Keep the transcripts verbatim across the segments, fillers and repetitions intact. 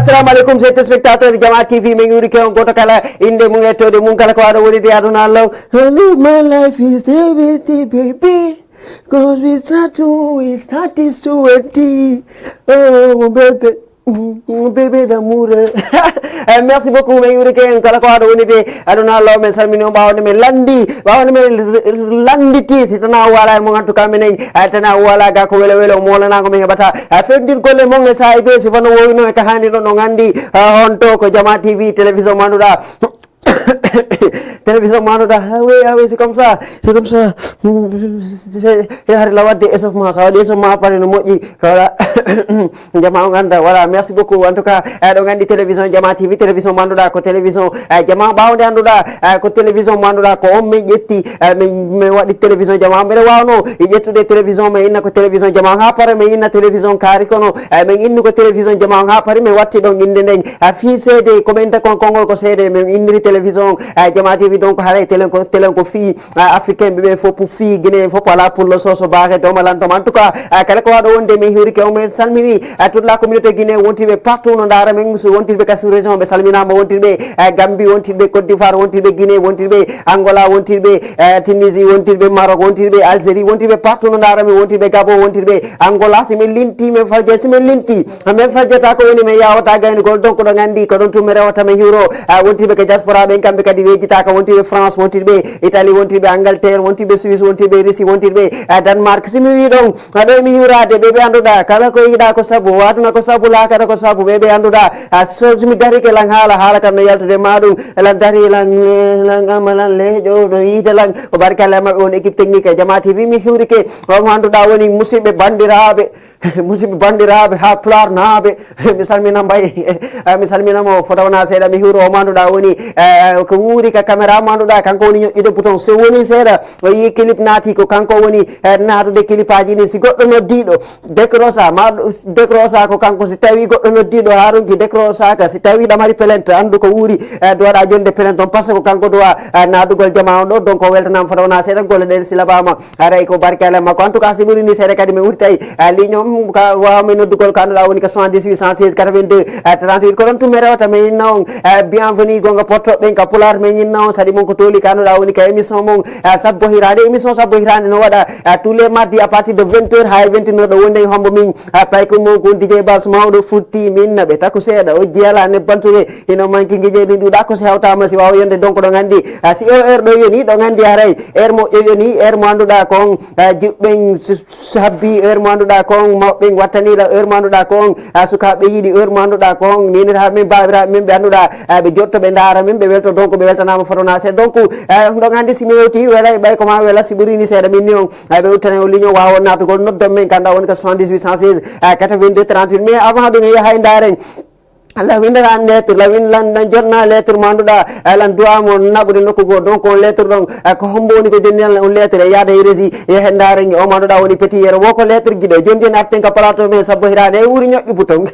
Assalamu alaikum, c'est téléspectateur Jama T V, min yuri ke on goto kala inde mum e tode mum kala ko aɗa woni de aduna law. Live my life is everything, baby. Cause we start to, we start this twenty. Oh, baby. Mm, bébé d'amour. Eh, merci beaucoup, min yuri ke en kala ko aɗa woni de aduna law, min salmini on ɓawde min landi, ɓawde min landiti, si tana wala e mon, en tout cas minen, eh, tana wala ga ko welo welo molanago min heɓata, eh, fewndin golle mon e saa'i be si fano wowi non e ka hani ɗon on andi, eh, honto ko Jama T V, télévision manduɗa. Télévision manduɗa, ah oui, ah oui, c'est comme ça, c'est comme ça. Mm, c'est, c'est, hari lawadde échauffement, sa waɗi échauffement pare no moƴƴi, voilà. Jama on anda, voilà, merci beaucoup. En tout cas, eh, ɗo gandi télévision Jama T V, télévision manduɗa ko télévision, eh, Jama ɓawde anduɗa, eh, ko télévision manduɗa ko on min ƴetti, eh, min, min waɗi télévision Jama. Mbeɗa wawno e ƴettude télévision, min inna ko télévision Jama ha pare, min inna télévision kaari kono, eh, min inni ko télévision Jama ha pare, min watti ɗon inde nden. A fii seede, ko ɓen kon konngol ko seede, min inniri télévision, a, Jama T V, donc haray télé ko, télé ko fii, a, africain ɓe ɓe fof, fii Guinée fof, ala pullo soso baake domalanto. En tout cas, a, kala ko waɗo wonde, min hiwrike on, min salmini, a, toute la communauté Guinée, wontirɓe partout no ndaara min, so wontirɓe ka sous région, ɓe salminama, wontirɓe, a, Gambie, wontirɓe Côte d'Ivoire, wontirɓe Guinée, wontirɓe Angola, wontirɓe, a, Tunisie, wontirɓe Maroc, wontirɓe Algérie, wontirɓe partout no ndaara min, wontirɓe Gabon, wontirɓe Angola, si min linti, min falje, si min linti, min faljata ko woni, min yawata gayni ko, donc ɗo gandi ko ɗon tun mi rewata, mi hiwro, a, wontiɓe ko diaspora ɓen, kamɓe kadi wejitaka, wontiɓe France, wontiɓe Italie, wontiɓe Angleterre, wontiɓe Suisse, wontiɓe Russie, wontiɓe, a, Danemark. Si mi wi ɗon, a, ɗo mi hiwrade ɓe ɓe annduɗa, kala ko yiɗa ko sabu, aduna ko sabu, lakara ko sabu, ɓe ɓe annduɗa, a, so mi darike lan haala, haala kam no yaltude ma ɗum, lan dari lan, lan ama lan leeƴo, no yiide lan, ko barkalla e maɓɓe won équipe technique e Jama T V, mi hiwrike, on annduɗa woni musidɓe bandiraɓe, musidɓe bandiraɓe ha Pulaar naaɓe, mi salmina Mbaye, eh, mi salmina mo, fota wona seeɗa, mi hiwro o manduɗa woni, eh, ko wuuri ka caméra manduɗa, kanko woni ñoƴƴude bouton, so woni seeɗa, o yi clip naati, ko kanko woni, eh, naatude clip aji ɗin, si goɗɗo noddiɗo, décrocha, ma ɗo-, décrocha ko kanko, si tawi goɗɗo noddiɗo ha ronki décrochaka, si tawi ɗa mari plainte, andu ko wuuri, eh, dowaɗa jonde plainte on, parce que ko kanko dowa, eh, naatugol jama on ɗo, donc o weltanama fota wona seeɗa, golle ɗen si labama, haray ko barkale makko. En tout cas, si ɓuri ni seeɗa kadi mi udditay, eh, ligne on, ka wawa mi noddugol ka annduɗa woni ko soixante-dix-huit cent seize quatre-vingt-deux, eh, trente-huit. Ko ɗon tun mi rewata, mi inna on, eh, bienvenue gonga pottoɓe ɓen ka Pulaar, mi inna on saɗi mon ko tooli ka annduɗa woni ka émission mon, eh, Sabbo Hirande. Émission Sabbo Hirande no waɗa, eh, tous les mardis à partir de vingt heures ha e vingt et une heures ɗo wonde e hombo min, eh, payko mon ko D J Bass mawɗo futti min naɓe tako seeɗa o jiyala nebbantude hino manki guiƴe ɗin ɗuɗa ko si hawtama si wawa yonde donc ɗo gandi, eh, si o heure ɗo yoni ɗo gandi haray heure moƴƴo yoni heure mo annduɗa kon, eh, jiɓɓen s-, s-, habbi heure mo annduɗa kon, mawɓe ɓen wattani la heure mo annduɗa kon, a, sukaaɓe yiɗi heure mo annduɗa kon, niniraaɓe men, baabiraaɓe men ɓe annduɗa, a, ɓe jotto ɓe ndaara men, ɓe welto, donc ɓe weltanama fotona seeɗa. Donc, a, ɗon hannde si mi hewti welay ɓay ko ma wela si ɓurini seeɗa min ni on, a, ɓe uttana o ligne o wawa on naatugol noddon men kanda woni ko soixante-dix-huit cent seize, a, quatre-vingt-deux trente-huit. Mais avant ɗum e yaha e ndaaren. Lawin lan lettre, lawin lan, lan jonna lettre mo annduɗa, eh, lan duwa mo naɓude nokku goo. Donc, on lettre ɗon, eh, ko hombo woni ko jonni lan on lettre, e yaada e régie, e hendaare nge, o mo annduɗa woni petit yero. Wo ko lettre giɗo. Jonni en arten ka plateau men Sabbo Hirande, e wuuri ñoƴƴu bouton.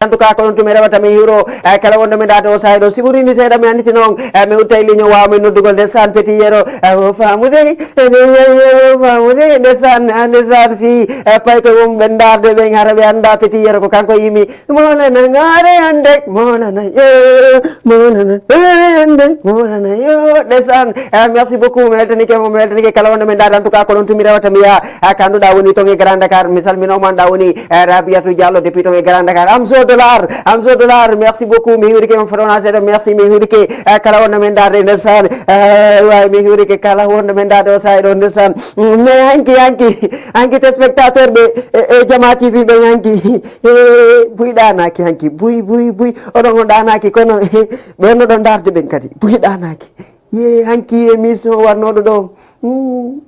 En tout cas, ko ɗon tun mi rewata, mi hiiro, eh, kala wonɗo mi ndaade o saa'i ɗo. Si ɓurini seeɗa, mi annditino on, eh, mi udditay ligne o waawa min noddugol. Ndeysaan, Petit Yero, eh, o faamude, eh, o faamude, ndeysaan, eh, ndeysaan, fii, eh, paykoy wonɓe ndaarde ɓen, hara ɓe anndaa Petit Yero ko kanko yimi. Mawlana ngaare hannde, Mawlana yo, Mawlana ngaare hannde, Mawlana yo. Ndeysaan, eh, merci beaucoup, mi weltanike mo, mi weltanike kala wonɗo mi ndaade. En tout cas, ko ɗon tun mi rewata, mi yaha, eh, ka annduɗaa woni ton e Grand Dakar. Mi salminooma, anndaa woni, eh, Rabiatou Diallo depuis ton e Grand Dakar. Amso Dollar, Amso Dollar, merci beaucoup. Mi hiirike mo fotona seeɗa, merci, mi hiirike, eh, kala wonɗo men ndaarde, ndeysaan. Eh, waay, mi hiirike kala wonɗo men ndaarde o saa'i ɗo, ndeysaan. Mm, mais hanki, hanki, hanki téléspectateur ɓe, e, e Jama T V ɓen hanki. Eh, buy ɗaanaaki hanki, buy, buy, buy. Oɗon on ɗaanaaki, kono, eh, ɓe no ɗon ndaarde ɓen kadi. Buy ɗaanaaki. Ye, hanki émission wannooɗo ɗo. Mm.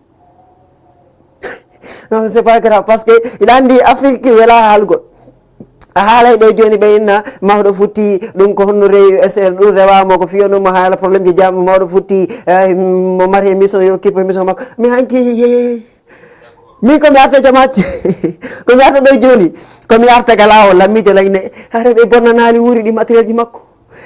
Non, c'est pas grave, parce que iɗa anndi Afrique wela haalgol. A haalay ɗo jooni ɓe inna mawɗo futti, ɗum ko honno rewi S L, ɗum rewama ko fiyo ɗum mo haala problème ji jam, mawɗo futti, eh, mo mari émission yo kippo émission makko. Mi hanki, ye. Min ko mi arta jamaati, ko mi arta ɗo jooni, ko mi arta ka laawol, lammiijo lañ ne, hare ɓe bonnanaali wuuri ɗi matériel ji makko.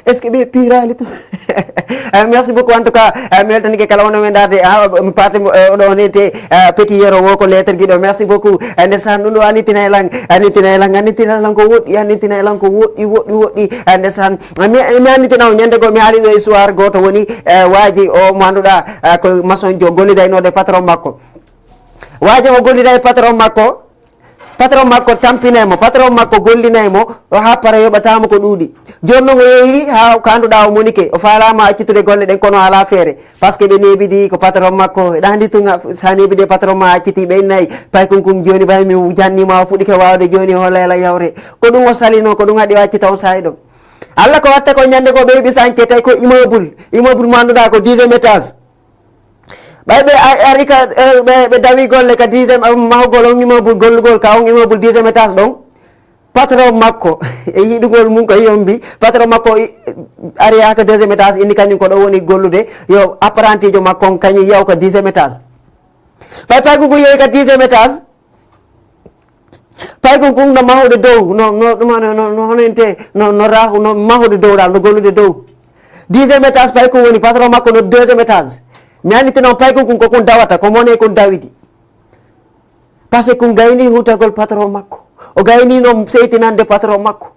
Est-ce que ɓe piiraali to? Eh, merci beaucoup, en tout cas, eh, mi weltanike kala wonɗo men ndaarde, ah, mi paate mo, eh, oɗo on ete, eh, Petit Yero wo ko lettre giɗo, merci beaucoup. Eh, ndeysaan, ɗum ɗo annitina e lan, annitina e lan, annitina e lan ko woɗɗi, annitina e lan ko woɗɗi, woɗɗi, woɗɗi. Eh, ndeysaan, mi, mi annitina on ñande goo, mi haali ɗo histoire gooto woni, eh, waaji o mo annduɗaa, eh, ko maçon jo gollidaynooɗo e patron makko. Waaji o gollida e patron makko, patron makko tampinay mo, patron makko gollinay mo, o happara yoɓataa mo ko ɗuuɗi. Jooni non o yehi haa ko annduɗaa o monike, o faalaama accitude golle ɗen, kono alaa feere. Parce que ɓe neeɓidi ko patron makko, eɗa anndi tun, a, so a neeɓidi e patron ma, a accitii ɓe innayi, paykun kun jooni, ɓay mi janniima, o fuɗɗike waawde jooni, o holla ela yawre. Ko ɗum o salino, ko ɗum waɗi o accita on saa'i ɗon. Alla ko watta ko ñande goo ɓe heɓi sance, tawi ko immeuble, immeuble mo annduɗaa ko dixième étage. Ɓay ɓe a-, ari ka, eh, ɓe, ɓe dawi golle ka dixième, eh, mahugol on immeuble, gollugol ka on immeuble dixième étage ɗon. Patron makko, e yiɗugol mum ko yombi, patron makko i-, ari haa ka deuxième étage, inni kañum ko ɗo woni gollude, yo apprenti jo makko on kañum yaw ka dixième étage. Ɓay paykun kun yehi ka dixième étage, paykun kun no mahude dow, no, no, ɗum no, no, no hono inte, no, no rahu, no mahude dow dal, no gollude dow. Dixième étage, paykun woni patron makko no deuxième étage. Mi annditino on paykun kun ko kun dawata, ko mone kun dawidi. Parce que kun gayni hutagol patron makko. O gayni no seytinande patron makko.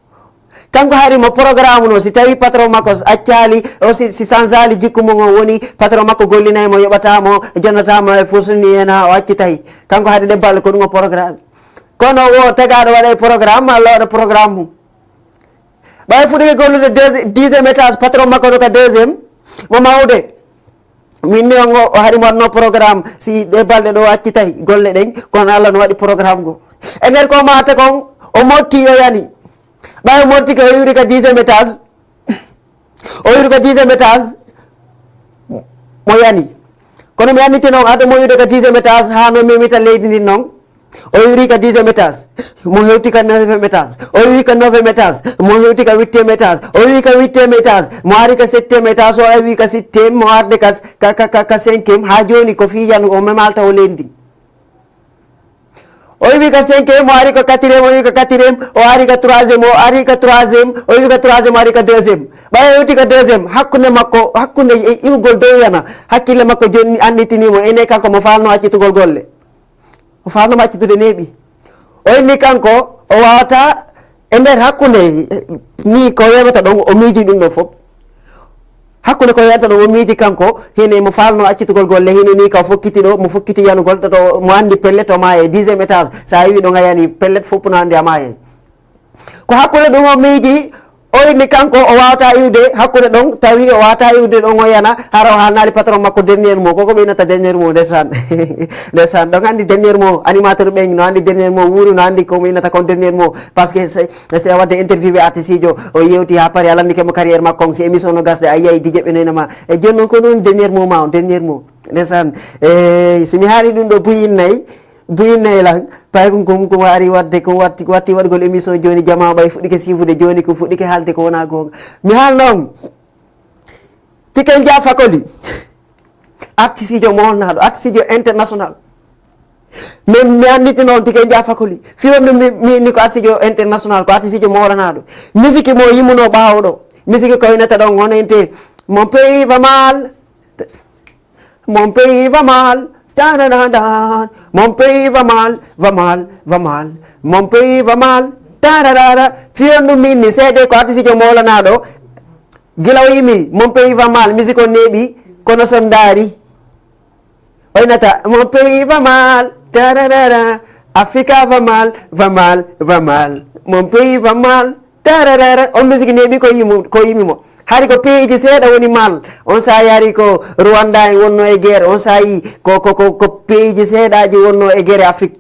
Kanko hari mo programme no, si tawi patron makko accaali, o si, si sanzaali jikku mum, o woni patron makko gollinay mo, yoɓata mo, jonnata mo e fusni ena o accitay. Kanko hari ɗen balle ko ɗum o programme. Kono o tagaɗo waɗa e programme, Allah waɗa programme mum. Ɓay fuɗɗike gollude deuxi-, dixième étage, patron makko no ka deuxième, mo mawde. Min ni on o, o hari mo waɗno programme, si ɗe balɗe ɗo accitay golle ɗen, kono Allah no waɗi programme go. E nder ko mata kon, o motti o yani. Ɓay o motti ko o yuri ka dixième étage. O yuri ka dixième étage, mo yani. Kono mi annditino on, ado mo yude ka dixième étage, haa no memita leydi ndin non. O yuri ka dixième étage, mo hewti ka neuvième étage. O yuri ka neuvième étage, mo hewti ka huitième étage. O yuri ka huitième étage, mo ari ka septième étage, o ari ka septième, mo arde ka, ka, ka, ka, ka cinquième. Haa jooni ko fii yanu o memalta o leydi ndin. O iwi ka cinquième, o ari ka quatrième, o iwi ka quatrième, o ari ka troisième, o ari ka troisième, o iwi ka troisième, o ari ka deuxième. Ɓay o iwti ka deuxième, hakkunde makko, hakkunde i-, iwgol dow yana, hakkille makko jonni annditini mo, ene kanko mo faalno accitugol golle. O faalno mo accitude neeɓi. O inni kanko, o wawata e nder hakkunde, eh, ni ko yewata ɗon, o miiji ɗum ɗon fof. Hakkunde ko yanta ɗo, o miiji kanko, hino mo faalno accitugol golle, hino ni ka o fokkiti ɗo, mo fokkiti yanugol, to, to mo anndi pellet o maaye, dixième étage, so a iwi ɗo ngayani pellet fof no anndi a maaye. Ko hakkunde ɗum o miiji, o inni kanko o wawata iwde hakkunde ɗon, tawi o wawata iwde ɗon o yana, hara o haalnaali patron makko dernier mot, koko ɓe innata dernier mot, ndesan. Ndesan, ɗon anndi dernier mot, animateur ɓen no anndi dernier mot, wuuri no anndi ko mo innata kon dernier mot, parce que c'est, c'est wadde interview e artiste jo, o yewti ha paari, a landike mo carrière makko on, si émission no gasde, a yiyay D J ɓe no inama. E jooni noon ko ɗum dernier mot ma on, dernier mot. Ndesan, e si mi haali ɗum ɗo buy innay, buy innay lan, pay ko, ko, ko waari wadde, ko watti, watti waɗugol émission jooni, jamaa ɓay fuɗɗike siifude jooni, ko fuɗɗike haalde ko wona goonga. Mi haalno on, Tiken Jah Fakoly, artiste jo mo wonnaaɗo, artiste jo international. Min mi annditi noon Tiken Jah Fakoly. Fii on ɗum mi, mi inni ko artiijo international, ko artiijo moolanaaɗo. Misiki mo yimmunoo ɓaawo ɗo. Misiki ko winata ɗon on ente, mon pays va mal. Mon pays va mal. Tarararan. Mon pays va mal, va mal, va mal. Mon pays va mal. Tararara. Fii on ɗum mi inni seede ko artiijo moolanaaɗo. Gila o yimi, mon pays va mal, misiki on neeɓi, kono so ndaari. Oynata, mon pays va mal, tararara. Africa va mal, va mal, va mal. Mon pays va mal, tararara. On misiki neeɓi ko yimi, ko yimi mo. Hari ko pays ji seeɗa woni mal. On saa'i hari ko Rwanda en wonno e guerre. On saa'i ko, ko, ko, ko pays ji seeɗaaji wonno e guerre Afrique.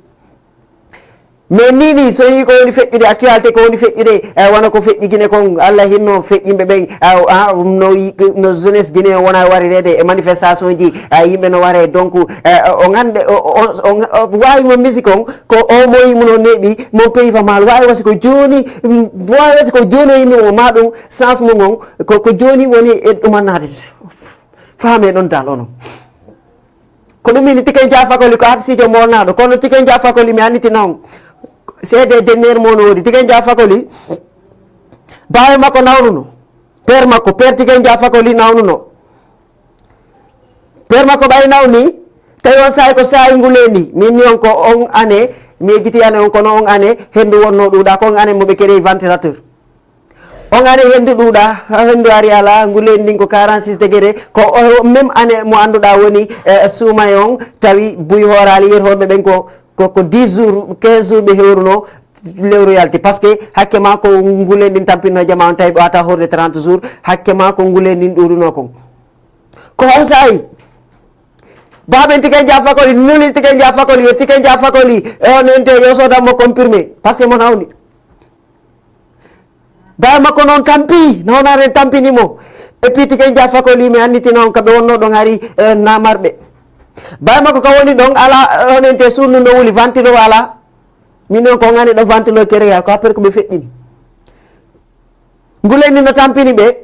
Mais nii nii, so yii ko woni feƴƴude, actualité ko woni feƴƴude, eh, wano ko feƴƴi Guinée kon, Allah hinno feƴƴinɓe ɓen, ah, ah, no yi-, no jeunesse Guinée wona warireede e manifestation ji, ah, yimɓe no waree, donc, eh, o ngannde, o, o, o, o waawi mo misi kon, ko o moyi muno neeɓi, mon pays va mal, waawi wasi ko jooni, mm, waawi wasi ko jooni o yimɓe mo, ma ɗum sens mum on, ko, ko jooni woni e ɗumannaade. Faamee ɗon dal onon. Ko ɗum woni Tiken Jah Fakoly, ko artiijo moolnaaɗo. Kono Tiken Jah Fakoly, mi annditi noon. Seede denneer mo no woodi. Tiken Jah Fakoly, baawe makko nawnuno. Père makko, père Tiken Jah Fakoly nawnuno. Père makko ɓay nawni, tawi on saa'i ko saa'i nguleendi. Min ni on ko on année, mi yejjiti année on, kono on année, henndu wonno ɗuuɗa, ko on année mo ɓe keɗe ventilateur. On année henndu ɗuuɗa, ha henndu ari ala, nguleendi ndin ko quarante-six degré, ko o même année mo annduɗa woni, eh, suumay on, tawi buy hooraali, yerhooɓe ɓen ko, ko, ko dix jours, quinze jours ɓe hewruno, lewru yalti. Parce que hakke ma ko nguleendi ndin tampinno jama on, tawi ɓe wata horde trente jours, hakke ma ko nguleendi ndin ɗuuɗuno kon. Ko on saa'i, baaben Tiken Jah Fakoly, nuli Tiken Jah Fakoly, yo Tiken Jah Fakoly, eh, on ente, yo soodan mo comprimé, parce que mo nawni. Baawe makko noon tampi, nawnaare en tampini mo. Et puis Tiken Jah Fakoly, mi annditi noon ka ɓe wonno ɗon hari, eh, namarɓe. Baawe makko ka woni ɗon ala, eh, on ente sunnu no wuli, ventilo ala. Min noon ko on année ɗo ventilo kereya, ko après ko ɓe feƴƴini. Nguleendi no tampini ɓe.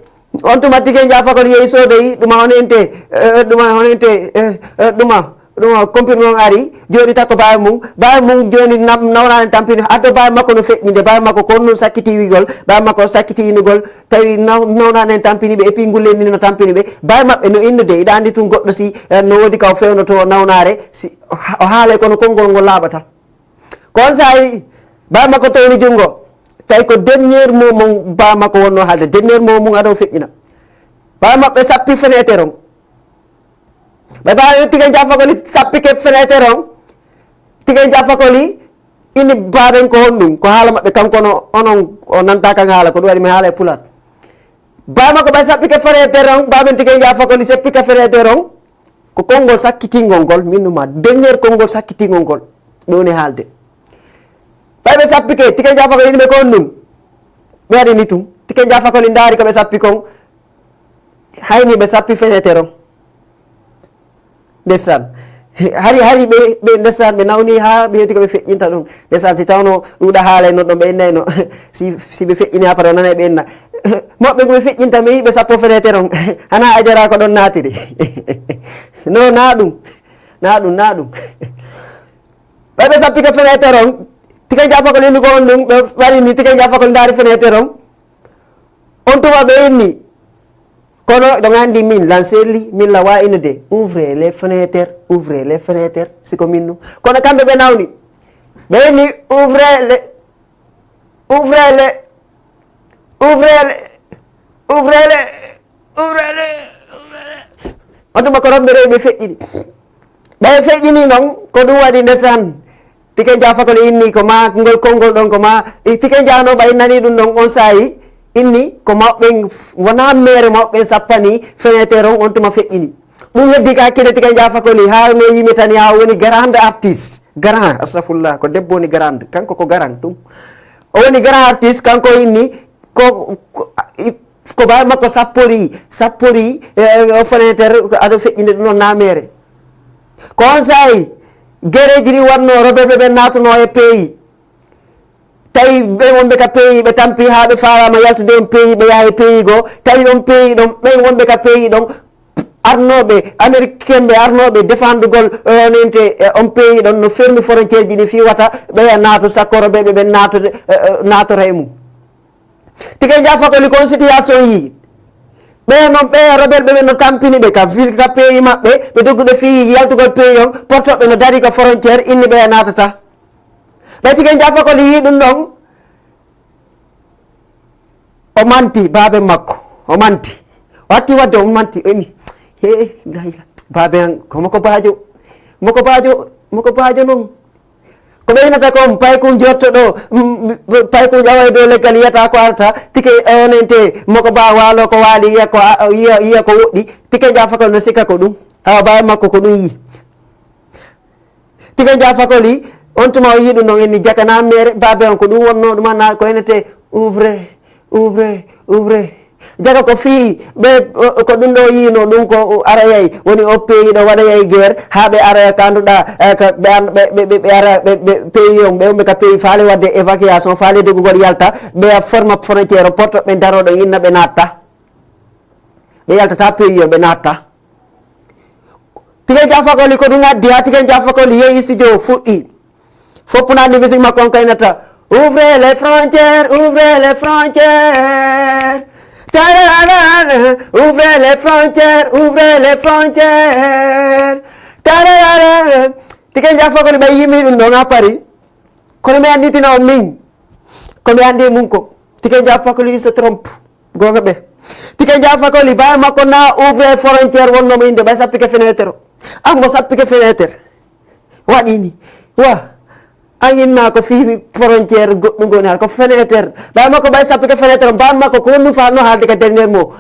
On tuma Tiken Jah Fakoly yehi soodoyi, ɗuma on ente, eh, ɗuma on ente, eh, eh, ɗuma. Ɗum o, comprimé on ari, jooɗi takko baawe mum. Baawe mum jooni nam-, nawnaare en tampini, addo baawe makko no feƴƴinde, baawe makko ko on ɗum sakkiti wiigol, baawe makko sakkiti inugol, tawi naw-, nawnaare en tampini ɓe, et puis nguleendi no tampini ɓe. Baawe maɓɓe no innude, iɗa anndi tun goɗɗo si, eh, no woodi ka o fewnoto nawnaare, si o ha-, o haalay kono konngol ngol laaɓata. Ko on saa'i baawe makko towni junngo, tawi ko dernier mot mon baawe makko wonno haalde, dernier mot mum ado feƴƴina. Baawe maɓɓe sappi fenêtre on. Ɓe baawi Tiken Jah Fakoly sappike fenêtre on. Tiken Jah Fakoly inni baaben ko honɗum, ko haala maɓɓe kanko no onon o nanta kan haala, ko ɗum waɗi mi haala e pular. Baawe makko ɓay sappike fenêtre on, baaben Tiken Jah Fakoly seppike fenêtre on. Ko konngol sakkitingol ngol, min numa dernier konngol sakkitingol ngol ɓe woni haalde. Ɓay ɓe sappike, Tiken Jah Fakoly inni ɓe ko honɗum. Ɓe waɗi ni tum. Tiken Jah Fakoly ndaari ko ɓe sappi kon. Hayni ɓe sappi fenêtre on. Ndeysaan. Hari, hari ɓe, ɓe ndeysaan, ɓe nawni haa ɓe hewti ko ɓe feƴƴinta ɗum. Ndeysaan, si tawno ɗuuɗa haalay no ɗon ɓe innayno. Si, si ɓe feƴƴini haa pare o nanay ɓe inna. Moɓɓe ko ɓe feƴƴinta, mi yi'i ɓe sappo fenêtre on. Hana Ajara ko ɗon naatiri. No, na ɗum. Na ɗum, na ɗum. Ɓay ɓe sappike fenêtre on, Tiken Jah Fakoly ni ko on ɗum, ɓe waɗi ni Tiken Jah Fakoly ndaari fenêtre on. On tuma ɓe inni, kono ɗon anndi min, Lancelli, min la wa innude, ouvrez les fenêtres, ouvrez les fenêtres, siko min nu. Kono kamɓe ɓe nawni, ɓe inni, ouvrez les, ouvrez les, ouvrez les, ouvrez les, ouvrez les, ouvrez les. On tuma ko romɓe rewi ɓe feƴƴini. Ɓe feƴƴini noon, ko ɗum waɗi ndesan. Tiken Jah Fakoly inni ko ma ngol konngol ɗon ko ma, i Tiken Jah no ɓay nani ɗum ɗon on saa'i, inni ko mawɓe wona mere mawɓe sappani fenêtre on, on tuma feƴƴini. Ɗum heddi ka hakkille Tiken Jah Fakoly haa no yimitani haa woni grande artiste. Grand, astafurlah, ko debbo woni grande, kanko ko grand ɗum. O woni grand artiste, kanko inni ko, ko, i, ko baawe makko sappori, sappori, eh, o fenêtre, ko ado feƴƴinde ɗum ɗon na mere. Ko on saa'i, gereeji ɗi waɗno, rebelleɓe ɓen naatuno e pays. Tawi ɓen wonɓe ka pays, ɓe tampi haa ɓe faalaama yaltude on pays, ɓe yaha e pays goo. Tawi on pays ɗon, ɓen wonɓe ka pays ɗon, arnooɓe, Américain ɓe arnooɓe défendugol, eh, onente, eh, on pays ɗon no fermi frontière ji ɗi fii wata ɓeya naato, sakko rebelle ɓe ɓen naato, eh, eh, naatora e mum. Tike Jaafa ko li kon situation yi. Ɓe noon, ɓe rebelle ɓe ɓen no tampini ɓe ka ville, ka pays maɓɓe, ɓe dogguɓe fii yaltugol pays on, portoɓe no dari ka frontière, inni ɓe naatata. Ɓe Tike Jaafa ko li yi ɗum ɗon, o manti baabe makko, o manti. O hatti wadde o manti, o inni, "He, la ila, baabe an, ko moko baajo, moko baajo, moko baajo noon." Ko ɓeynata kon, paykun jotto ɗo, mm, mm, paykun ƴawa e dow leggal, yiyata ko arata, Tike, eh, onente, moko ba waalo ko waali, yiya ko a-, yiya, yiya ko woɗɗi, Tike Jaafa ko no sikka ko ɗum. Awa baabe makko ko ɗum yi. Tike Jaafa ko li, on tuma o yi ɗum ɗon, inni jaka na mere, baabe on ko ɗum wonno ɗum, na ko enete, "Ouvrez, ouvrez, ouvrez." Jaka ko fii, ɓe, o, ko ɗum ɗo yiino ɗum ko aroyay, woni o pays ɗo waɗayay guerre, haa ɓe aroya ka annduɗa, eh, ka ɓe an-, ɓe, ɓe, ɓe, ɓe ara, ɓe, ɓe pays on, ɓe umɓe ka pays faale waɗde évacuation, faale doggugol yalta, ɓe a forma frontière o porto ɓe daro ɗo inna ɓe natta. Ɓe yaltata pays on, ɓe natta. Tike Jaafa ko li ko ɗum addi haa Tike Jaafa ko li yehi studio fuɗɗi. Foppu nandi musique makko on kaynata. "Ouvrez les frontières, ouvrez les frontières. Tararara, ouvrez les frontières, ouvrez les frontières. Tararara." Tike Jaafa ko li ɓay yimi ɗum ɗon a pari. Kono mi anditina on min. Ko mi andi e mum ko. Tike Jaafa ko li se trompe. Goonga ɓe. Tike Jaafa ko li baabe makko na ouvre frontière wonno mo inde ɓay sappike fenêtre. Ambo sappike fenêtre. Waɗi ni. Wa. Angin na ko fii frontière goɗɗum goni hal ko fenêtre. Baabe makko ɓay sappike fenêtre. Baabe makko ko honɗum fa no haalde ka dernier mot.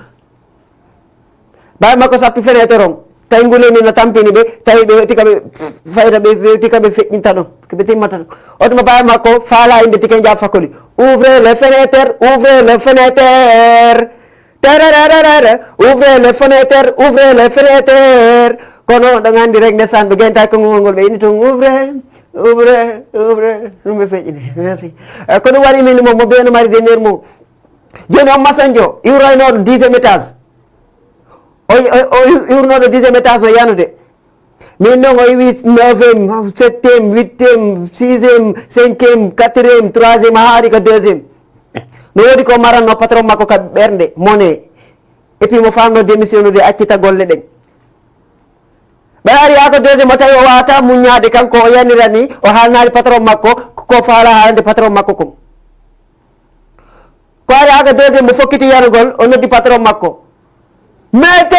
Baabe makko sappi fenêtre on. Tawi nguleni no tampini ɓe. Tawi ɓe hewti ka ɓe fayda ɓe hewti ka ɓe feƴƴinta ɗon. Ko ɓe timmata ɗon. Otuma baabe makko faala inde Tike Jaafa ko li. Ouvrez les fenêtres, ouvrez les fenêtres. Terererere, ouvrez les fenêtres, ouvrez les fenêtres. Kono ɗon anndi rek ndesan ɓe genta konngol ngol ɓe inni tun ouvrez, ouvrez, ouvrez. Ɗum ɓe feƴƴini. Merci. Eh, ko ɗum waɗi min mo, mo beno mari dernier mot. Jooni on maçon jo, iwroynooɗo dixième étage. O, o, o iw-, iwrnooɗo dixième étage no yanude. Min noon o iwi neuvième, septième, huitième, sixième, cinquième, quatrième, troisième, haa ari ko deuxième. No woodi ko maranno patron makko ka ɓernde, mone. Et puis mo fanno démissionnude, accita golle ɗen. Ɓe ari haa ko deuxième, o tawi o waawata muññaade kanko, o yanirani, o haalnaali patron makko, ko faala haalande patron makko kon. Ko ari haa ko deuxième, mo fokkiti yanugol, o noddi patron makko. Maître!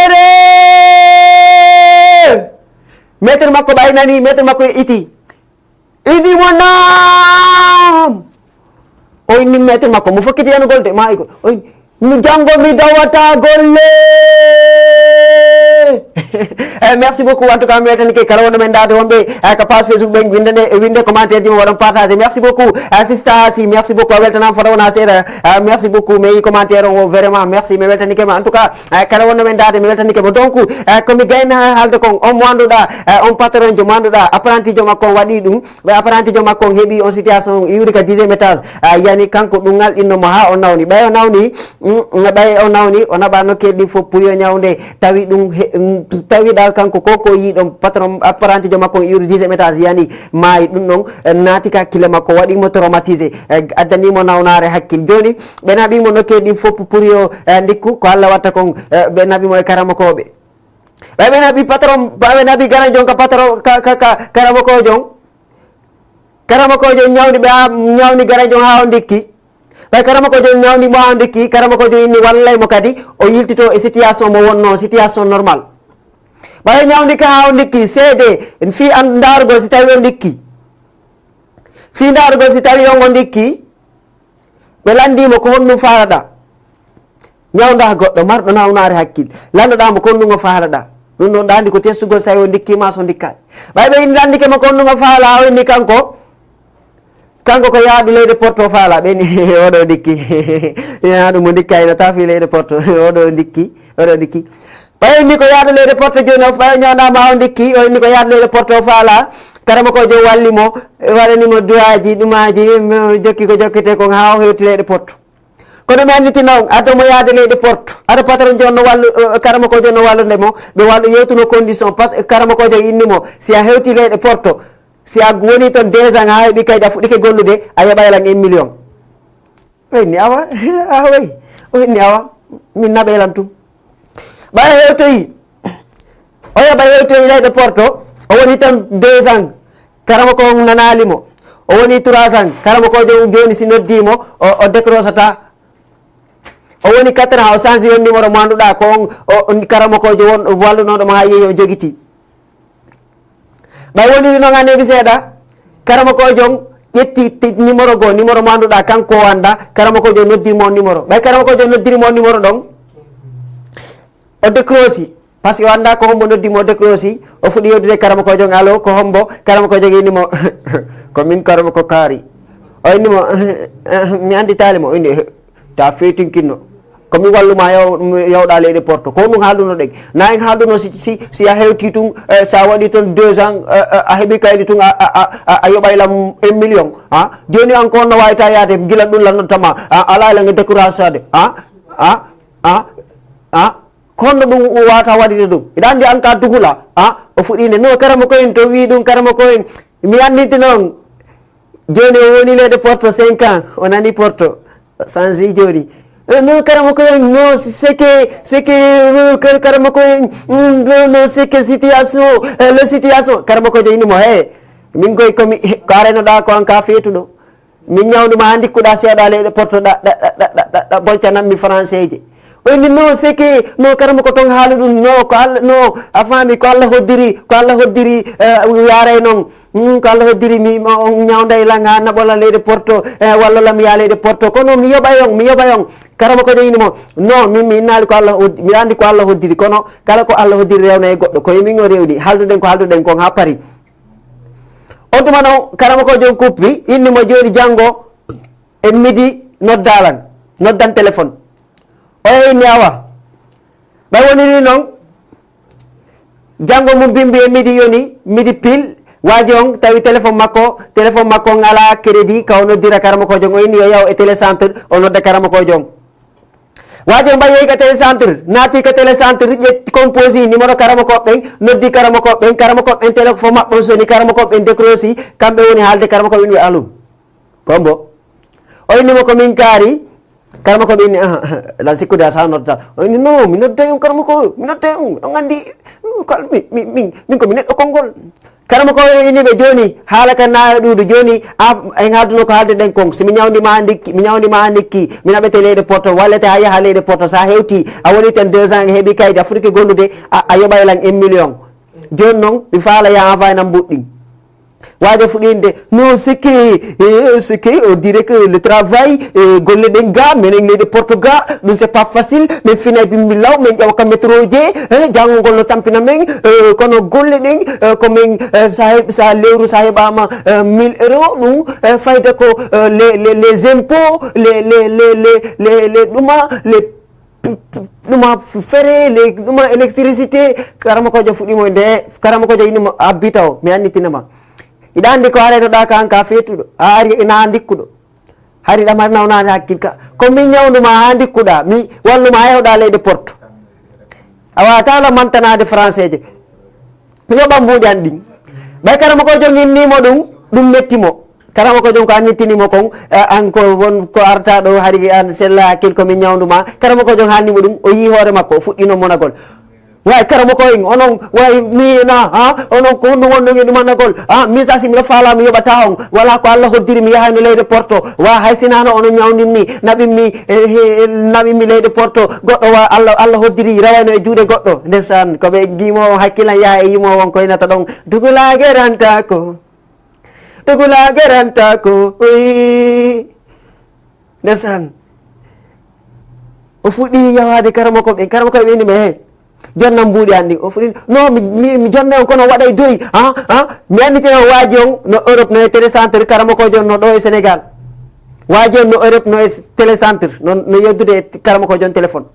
Maître makko ɓay nani, maître makko iti. Ini mo naam! O inni maître makko, mo fokkiti yanugol de, maayigol. O inni, "Mi janngo mi dawata golle." Eh, merci beaucoup. En tout cas, mi weltanike kala wonɗo men ndaade wonɓe, eh, ka page Facebook ɓen, winde nde, winde commentaire ji mo, waɗon partage. Merci beaucoup. Eh, sista Asi, merci beaucoup. A weltanama fota wona seeɗa. Eh, merci beaucoup. Mais commentaire on o vraiment, merci. Mi weltanike ma. En tout cas, eh, kala wonɗo men ndaade, mi weltanike mo. Donc, eh, ko mi gayna haalde kon, on mo annduɗa, eh, on patron jo mo annduɗa, apprenti jo makko on waɗi ɗum. Ɓe apprenti jo makko on heɓi on situation on, iwri ka dixième étage. A yani kanko ɗum ngal inno mo haa o nawni. Ɓay o nawni, mm, ɓay o nawni, o naɓa nokkeli ɗin fof pour yo ñawnde. Tawi ɗum he-, mm, tawi dal kanko ko, ko yi ɗon patron, apprenti jo makko on iwri dixième étage, yani maayi ɗum ɗon, eh, naati ka hakkille makko, waɗi mo traumatisé, eh, addani mo nawnaare hakkil. Jooni, ɓe naɓi mo nokkeli ɗin fof pour yo, eh, ndikku, ko Allah watta kon, eh, ɓe naɓi mo e karamokooɓe. Ɓay ɓe naɓi patron, ɓay ɓe naɓi garajon ka patron, ka, ka, ka, karamokoojo on. Karamokoojo on ñawni ɓe haa, ñawni garajon haa o ndikki. Ɓay karamokoojo on ñawni mo haa o ndikki, karamokoojo on inni wallay mo kadi, o yiltito e situation mo wonno, situation normal. Ɓay o ñawndike haa o ndikki, seede, fii an ndaarugol si tawi o ndikki. Fii ndaarugol si tawi on o ndikki, ɓe lanndii mo ko honɗum faalaɗaa. Ñawndaa goɗɗo marɗo nawnaare hakkil. Lannoɗaa mo ko honɗum o faalaɗaa. Ɗum ɗon ɗaandi ko testugol so tawi o ndikkiima so ndikkaani. Ɓay ɓe inni lanndike mo ko honɗum o faalaa, o inni kanko, kanko ko yaadu leyɗe Porto faalaa. Ɓe inni, "Oɗo ndikki." Yaadu mo ndikkaani, no tafi leyɗe Porto. Oɗo ndikki, oɗo ndikki. Ɓay inni ko yaadu leyɗe Porto jooni o, ɓay o ñawndaama o ndikki, o inni ko yaadu leyɗe Porto faalaa. Karamokoojo walli mo, waɗani mo duwaaji, ɗumaaji, mo jokki ko jokkete kon haa o hewti leyɗe Porto. Kono mi annitina on, adda mo yaade leyɗe Porto. Ada patron jo no wallu, eh, karamokoojo no wallude mo. Ɓe wallu yewtuno condition. Pat-, karamokoojo inni mo, si a hewti leyɗe Porto, si a woni toon deux ans, a heɓi kaydi, a fuɗɗike gollude, a yoɓay lan un million. O inni awa, a way. O inni awa, min naɓay lan tun. Ɓay hewtoyi, oya ɓay hewtoyi leyɗe Porto, o woni tan deux ans, karamoko on nanaali mo. O woni trois ans, karamokoojo on jooni si noddii mo, o, o décrochata. O woni quatre ans, o change on numéro mo annduɗaa ko on, o, on karamokoojo won wallunooɗo mo haa yehi o jogiti. Ɓay woniri noon anneeɓe seeɗa, karamokoojo on ƴetti ti-, numéro goo, numéro mo annduɗaa kanko o annda, karamokoojo on noddiri mo on numéro. Ɓay karamokoojo on noddiri mo on numéro ɗon, o décrochi. Parce que o annda ko hombo noddi mo, o décrochi. O fuɗɗi yewtude karamokoojo on, allo, ko hombo? Karamokoojo on inni mo, ko min karamoko Kaari. O inni mo, mi annditaali mo. O inni, ta feytinkinno. Ko mi wallu ma yaw-, mi yawɗa leyɗe Porto. Ko ɗum haalduno ɗen. Na en haalduno si, si, si a hewti tun, eh, sa waɗi toon deux ans, eh, eh, a heɓi kaydi tun, a, a, a, a, a yoɓay lam un million. Ha? Jooni an ko honno wawata yaade gila ɗum lan noddata ma. A, ala lan e découragade. Ha? Ha? Ha? Ha? Ko honno ɗum wawata waɗude ɗum? Hiɗa anndi an ka dugula. Ha? O fuɗɗi nde. No karamoko en to wi ɗum karamoko en. Mi annditi noon. Jooni o woni leyɗe Porto cinq ans, o nani Porto, o change jooni. Eh, non, karamoko en, non, c'est que, c'est que, euh, kar-, karamoko en, mm, non, non, c'est que situation, euh, la situation. Karamokoojo inni mo, he, min koy ko mi, he, ko a renoɗaa ko an ka feetuɗo. Min ñawndu ma haa ndikkuɗaa seeɗa leyɗe Porto ɗa, ɗa, ɗa, ɗa, ɗa, ɗa bolcanammi français je. O inni, non, c'est que, non, karamoko ton haali ɗum, non, ko Allah, non, a faami, ko Allah hoddiri, ko Allah hoddiri, eh, yaaray noon. Hmm, ko Allah hoddiri mi, mo, on ñawnda e lan haa naɓola leyɗe Porto, eh, wallola mi yaa leyɗe Porto. Kono mi yoɓay on, mi yoɓay on. Karamokoojo inni mo, non, min mi innaali ko Allah hoddi-, miɗa anndi ko Allah hoddiri, kono kala ko Allah hoddiri rewna e goɗɗo, ko e min o rewni. Haalduɗen ko haalduɗen kon haa pari. On tuma noon, karamokoojo on kuppi, inni mo jooni janngo, e midi nodda lan, noddan téléphone. Oya inni awa. Ɓay woniri noon, janngo mum bimbi e midi yoni, midi pile, waaji on tawi téléphone makko, téléphone makko on alaa crédit, ka o noddira karamokoojo on, o inni yo yaw e télécentre, o nodda karamokoojo on. Waaji on ɓay yehi ka télécentre, naati ka télécentre, ƴetti composé numéro karamokooɓe ɓen, noddi karamokooɓe ɓen, karamokooɓe ɓen téléphone maɓɓe on soni, karamokooɓe ɓen décroché, kamɓe woni haalde karamokooɓe ɓen, wi allo. Kombo. O inni mo ko min Kaari. Karamoko ɓe inni, aha, aha, lan sikkude a sa noddata. O inni, non, mi nodday on karamoko, mi nodday on. On anndi, uh, kal-, mi, mi, min, min ko mi neɗɗo konngol. Karamoko o inni ɓe jooni, haala ka na ɗuuɗi. Jooni, a, en haalduno ko haalde ɗen kon. Si mi ñawndi ma ndikki, mi ñawndi ma ndikki, mi naɓete leyɗe Porto, wallete a yaha leyɗe Porto. Sa hewti, a woni ten deux ans, heɓi kaydi, a fotike gollude, a, a yoɓay lan un million. Jooni non, mi faala ya envoyé nan mbuɗɗin. Waajo fuɗɗinde, non, c'est que, eh, c'est que on dirait que le travail, eh, golle ɗen ga, menen leyɗe Porto ga, ɗum c'est pas facile, min fina e bimbi law, min ƴawa ka métro je, eh, janngo ngol no tampina men, eh, kono golle ɗen, eh, ko min, eh, sa heɓ-, sa lewru sa heɓama, eh, mille euros, ɗum, eh, fayda ko, eh, les, les, les impôts, les, les, les, les, les, les, ɗuma, les ɗuma fere, le-, ɗuma électricité, karamokoojo fuɗɗimo nde, karamokoojo innimo, "Abbi taw, mi annitina ma. Iɗa anndi ko a renoɗaa ka an ka feetuɗo, a ari ina ndikkuɗo. Hari ɗamar nawnaani hakkil ka. Ko min ñawndu ma haa ndikkuɗaa, mi wallu ma haa hewɗaa leyɗe Porto. A waawata la mantanaade français je." Mi yoɓan mbuuɗi an ɗin. Ɓay karamokoojo on innimo ɗum, ɗum metti mo. Karamokoojo on ko annitini mo kon, eh, an ko won ko arta ɗo, hari an sella hakkil ko min ñawndu ma. Karamokoojo on haalni mo ɗum, o yii hoore makko, o fuɗɗino monagol. Way karamoko en, onon, way mi na, ha? Onon ko honno wonno e ɗum monagol? Ha? Min sa si miɗo faala, mi yoɓata on. Wala ko Allah hoddiri, mi yahayno leyɗe Porto. Wa hay sinano onon ñawndinmi, naɓinmi, eh, eh, naɓinmi leyɗe Porto. Goɗɗo wa Allah, Allah hoddiri, rawayno e juuɗe goɗɗo. Ndesan, ko ɓe gimo on hakkilan yaha e yimo on koynata ɗon. Dugulaage ranta ko. Dugulaage ranta ko. Uy. Ndesan. O fuɗɗi yawaade karamoko ɓen. Karamoko ɓe inni mo, "He, jonnan mbuuɗi an ɗin." O fuɗɗi, "No, mi, mi, mi jonnay on, kono waɗay doyi." Ha? Ha? Mi annditi on waaji on no Europe, no e télécentre, karamokoojo on no ɗo e Sénégal. Waaji on no Europe, no e télécentre, no, no yewtude e karamokoojo on téléphone.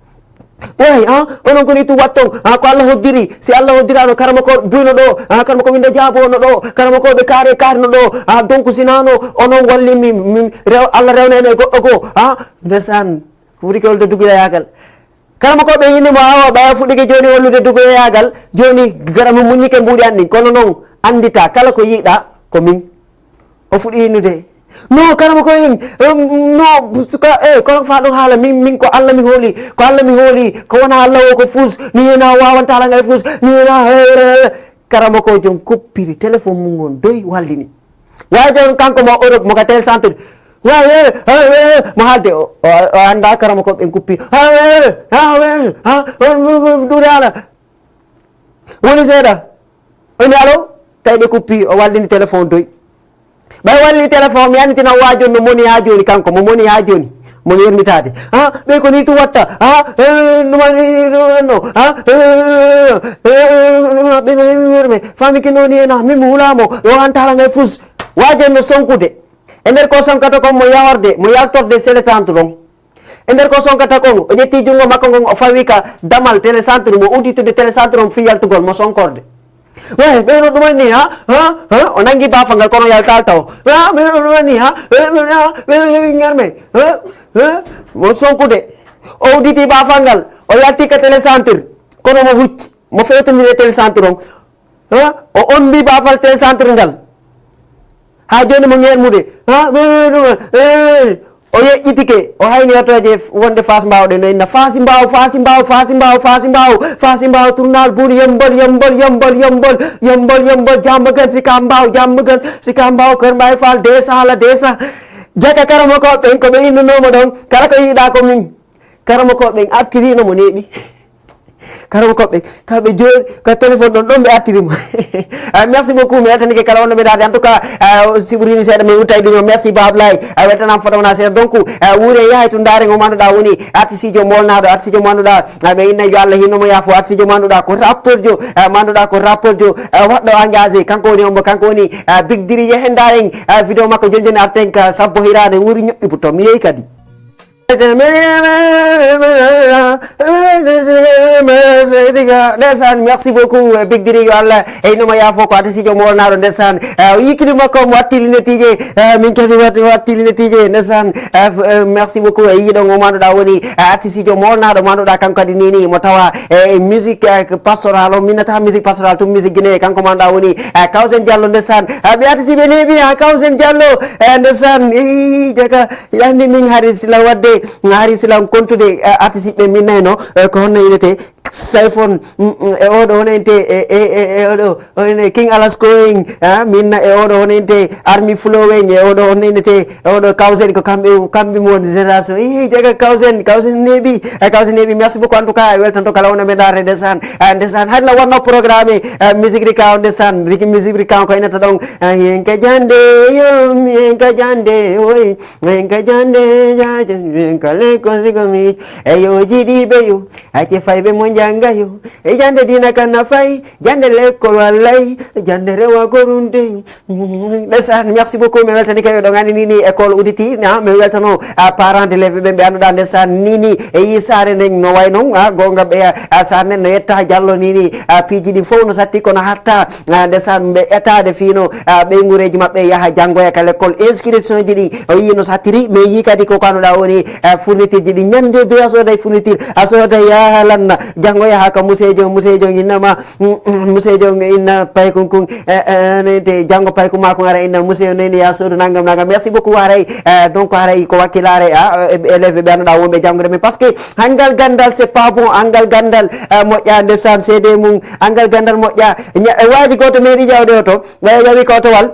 Way, ha? Onon ko ni tun watton. Ha, ko Allah hoddiri. Si Allah hoddiraano, karamoko buyno ɗo. Ha, karamoko winnda jaabo no ɗo. Karamoko ɓe kaare kaare no ɗo. Ha, donc sinano onon walli mi, mi, rew-, Allah rewnayno e goɗɗo goo. Ha? Ndesan. Fuɗike hollude duguloyaagal. Karamokooɓe inni mo, awa, ɓaya fuɗike jooni hollude duguloyaagal, jooni gara mo muññike mbuuɗi an ɗin. Kono noon, anndita kala ko yiɗa ko min. O fuɗi innude. No, karamoko in, em, no, suka, eh, kono fa ɗon haala, min, min ko Alla mi hooli, ko Alla mi hooli, ko wona Alla o ko fus, mi yena wawanta Alla ngay fus, mi yena, eh, eh, eh. Karamoko jon kuppiri, téléphone mum on doy wallini. Waajo on kanko mo Europe, mo ka télécentre. Wa, eh, eh, eh, mo haalde o, o, o annda karamoko ɓen kuppi. Ha, eh, ha, eh, ha, eh, ɗuure Alla. Woni seeɗa. O inni, "Alo?" Tawi ɓe kuppi, o wallini téléphone doy. Ɓay wallini téléphone, mi annitina o waajo no moni haa jooni kanko, mo moni haa jooni. Mo yermitaade. Ha, ɓe ko ni tu watta. Ha, eh, no mani, no, no. Ha, eh, eh, ɓe no yermi. Fami ki noni ena, min mi hulaamo. Yo antala ngay fus. Waajo no sonkude. E nder ko sonkata kon mo yahorde, mo yaltorde seletantu ɗon. E nder ko sonkata kon, o ƴetti junngo makko ngon, o fawi ka damal télécentre, mo udditude télécentre on fii yaltugol mo sonkorde. Wey, ɓeyno ɗumen ni, ha? Ha? Ha? O nangi baafal ngal, kono yaltal taw. Ha? Ɓeyno ɗumen ni, ha? Ɓeyno, ha? Ɓeyno heɓi ngerme. Ha? Ha? Mo sonkude. O udditi baafal ngal, o yalti ka télécentre, kono mo hucci, mo fewtondiri e télécentre on. Ha? O ombi baafal télécentre ngal. Haa jooni mo ngermude. Ha? Ɓe, ɓe, ɗum, eh, o yeƴƴitike, o hayni otooje wonde Faas Mbaaw ɗe no inna Faasi Mbaaw, Faasi Mbaaw, Faasi Mbaaw, Faasi Mbaaw, Faasi Mbaaw, tournal buuni Yembol, Yembol, Yembol, Yembol, Yembol, Yembol, Jammagan, Sika Mbaaw, Jammagan, Sika Mbaaw, Kër Mbaye Fall, deux cents la, deux cents. Jaka karamoko ɓen ko ɓe innunoo mo ɗon, kala ko yiɗaa ko min. Karamoko ɓen artirino mo neeɓi. Karamoko ɓen, ka ɓe jooni, ka téléphone ɗon, ɗon ɓe artiri mo. Ah, merci beaucoup, mi weltanike kala wonno ɓe daade. En tout cas, ah, si ɓurini seeɗa, mi uttay ɗum. Merci, Ba Ablaye. Ah, weltanama fota wona seeɗa. Donc, ah, wuure yahay to ndaare ngo manduɗa woni artiste jo molnaɗo, artiste jo manduɗa, ah, ɓe inna yo Allah hinno mo yaafo, artiste jo manduɗa ko rappeur jo, ah, manduɗa ko rappeur jo, ah, waɗɗo engagé. Kanko woni ombo, kanko woni, ah, Big Diri, yehen ndaaren, ah, vidéo makko joni joni arten ka sabbo hirande wuuri ñoƴƴi bouton. Mi yehi kadi. Ndeysaan, merci beaucoup, eh, Big Diri, yo Allah, eh, ino mo yaafo ko artiste jo mo wonaaɗo, ndeysaan. Eh, o yikkini makko, mo watti linetije, eh, min kadi watti, watti linetije, ndeysaan. Eh, f-, eh, merci beaucoup, eh, yiɗo ngo manduɗa woni, eh, artiste jo mo wonaaɗo, manduɗa kanko kadi nini, mo tawa, eh, musique, eh, pastoral, o minnata musique pastoral, tum musique Guinée, kanko manduɗa woni, eh, Kawsen Diallo, ndeysaan. Eh, ɓe artiste ɓe neeɓi, ha Kawsen Diallo, eh, ndeysaan, eh, jaka, Hiɗa anndi min hari sila waɗde, hari sila kontude, eh, artiste ɓe min nayno, eh, ko honno inete Sayfon, mm, mm, e oɗo hono inte, e, e, e, e oɗo, hono King Alasko en, ah, minna e oɗo hono inte Army Flow en, e oɗo hono inete, e oɗo Kawsen ko kamɓe, kamɓe mo woni génération. Ih, jega Kawsen, Kawsen neeɓi, e Kawsen neeɓi. Merci beaucoup en tout cas, e weltanto kala wona meɗa re ndesan, eh, ndesan. Hay la wonno programme, eh, musique rika on ndesan, riki musique rika on ko inata ɗon, eh, yen ka jande yo, yen ka jande, oy. En ka jande jaaja, en ka lekko sigo mi. E yo jiɗiɓe yo, acce fayɓe mo janga yo. E jande dina kana fay, jande lekkol wallay, jande rewa gorunde. Ndesan, merci beaucoup. Mi weltani kay ɗo ngani nini école udditi, na mi weltano a parent d'élève ɓe ɓe anduɗa ndesan nini e yi sare nden no way non, a gonga ɓe a sare nden no yetta Jallo nini a piiji ɗi fof no satti kono hatta. Ah, ndesan ɓe etade fino, ah, ɓeygureji maɓɓe yaha janngoya ka l'école, inscription ji ɗi o yi no sattiri, mais yi kadi ko kanoɗa woni, ah, fourniture ji ɗi. Ñande be a sooday fourniture, a sooday yaha lanna janngo yaha ka musejo, musejo innama, mm, mm, musejo inna paykun kun, eh, eh, ne te janngo paykun ma kun ara inna musejo neni ya soodu nangam nangam. Merci beaucoup, haray, eh, donc haray ko wakkilare, ah, eh, élève ɓe anduɗa wonɓe janngude, mais parce que hangal gandal c'est pas bon, hangal gandal, eh, moƴƴa ndesan seede mum. Angal gandal moƴƴa. Ña-, e waaji gooto meeɗi ƴawde oto, ɓaya ƴawi ko otowal.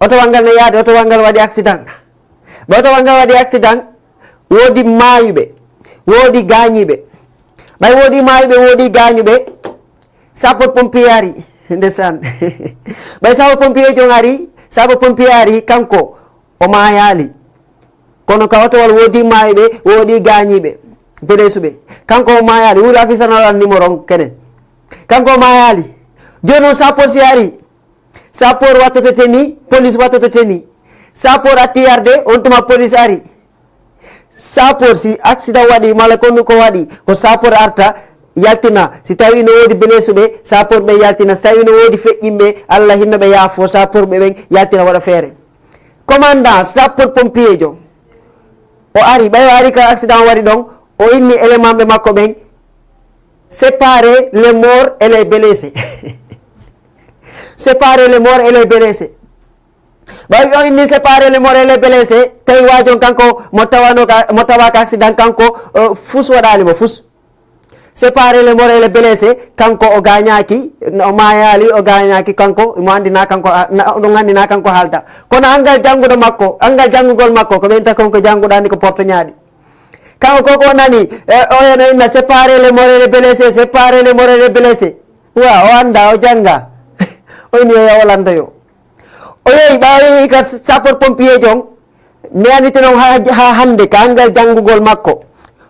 Otowal ngal no yaade, otowal ngal waɗi accident. Ɓe otowal ngal waɗi accident, woodi maayuɓe, woodi gaañiiɓe. Ɓay woodi maayuɓe, woodi gaañuɓe, sapeur pompier ari, ndesan. Ɓay sapeur pompier jon ari, sapeur pompier ari, kanko, o maayaali. Kono ka otowal woodi maayuɓe, woodi gaañiiɓe, beneesuɓe. Kanko o maayaali, wuuri afisana lan numéro on kenen. Kanko o maayaali. Jooni on sapeur si ari, sapeur wattoto teni, police wattoto teni. Sapeur atti yarde, on tuma police ari. Sapeur si accident waɗi, mala konu ko waɗi, ko sapeur arta, yaltina. Si tawi no woodi beneesuɓe, sapeur ɓe yaltina. Si tawi no woodi feƴƴinɓe, Allah hinno ɓe yaafo, sapeur ɓe ɓen yaltina waɗa feere. Commandant sapeur pompier jo, O ari, ɓay o ari ka accident o waɗi ɗon, o inni élément ɓe makko ɓen, séparer les morts et les blessés. Séparer les morts et les blessés. Ɓay o inni séparer les morts et les blessés, tawi waajon kanko mo tawano ka, mo tawa ka accident kanko, eh, fus waɗali mo fus. Séparer les morts et les blessés, kanko o gañaki, o mayali, o gañaki kanko, mo andina kanko, a, na, ɗum andina kanko haalta. Kono angal jannguɗo makko, angal janngugol makko, ko ɓen ta kon ko jannguɗani ko porto ñaaɗi. Kanko koko nani, eh, o eno inna séparer les morts et les blessés, séparer les morts et les blessés. Wa, o anda, o jannga. O ini yo o landoyo. O yehi, ɓaawo yehi ka sapeur pompier jon, mi anite noon ha, ha hannde, ka angal janngugol makko.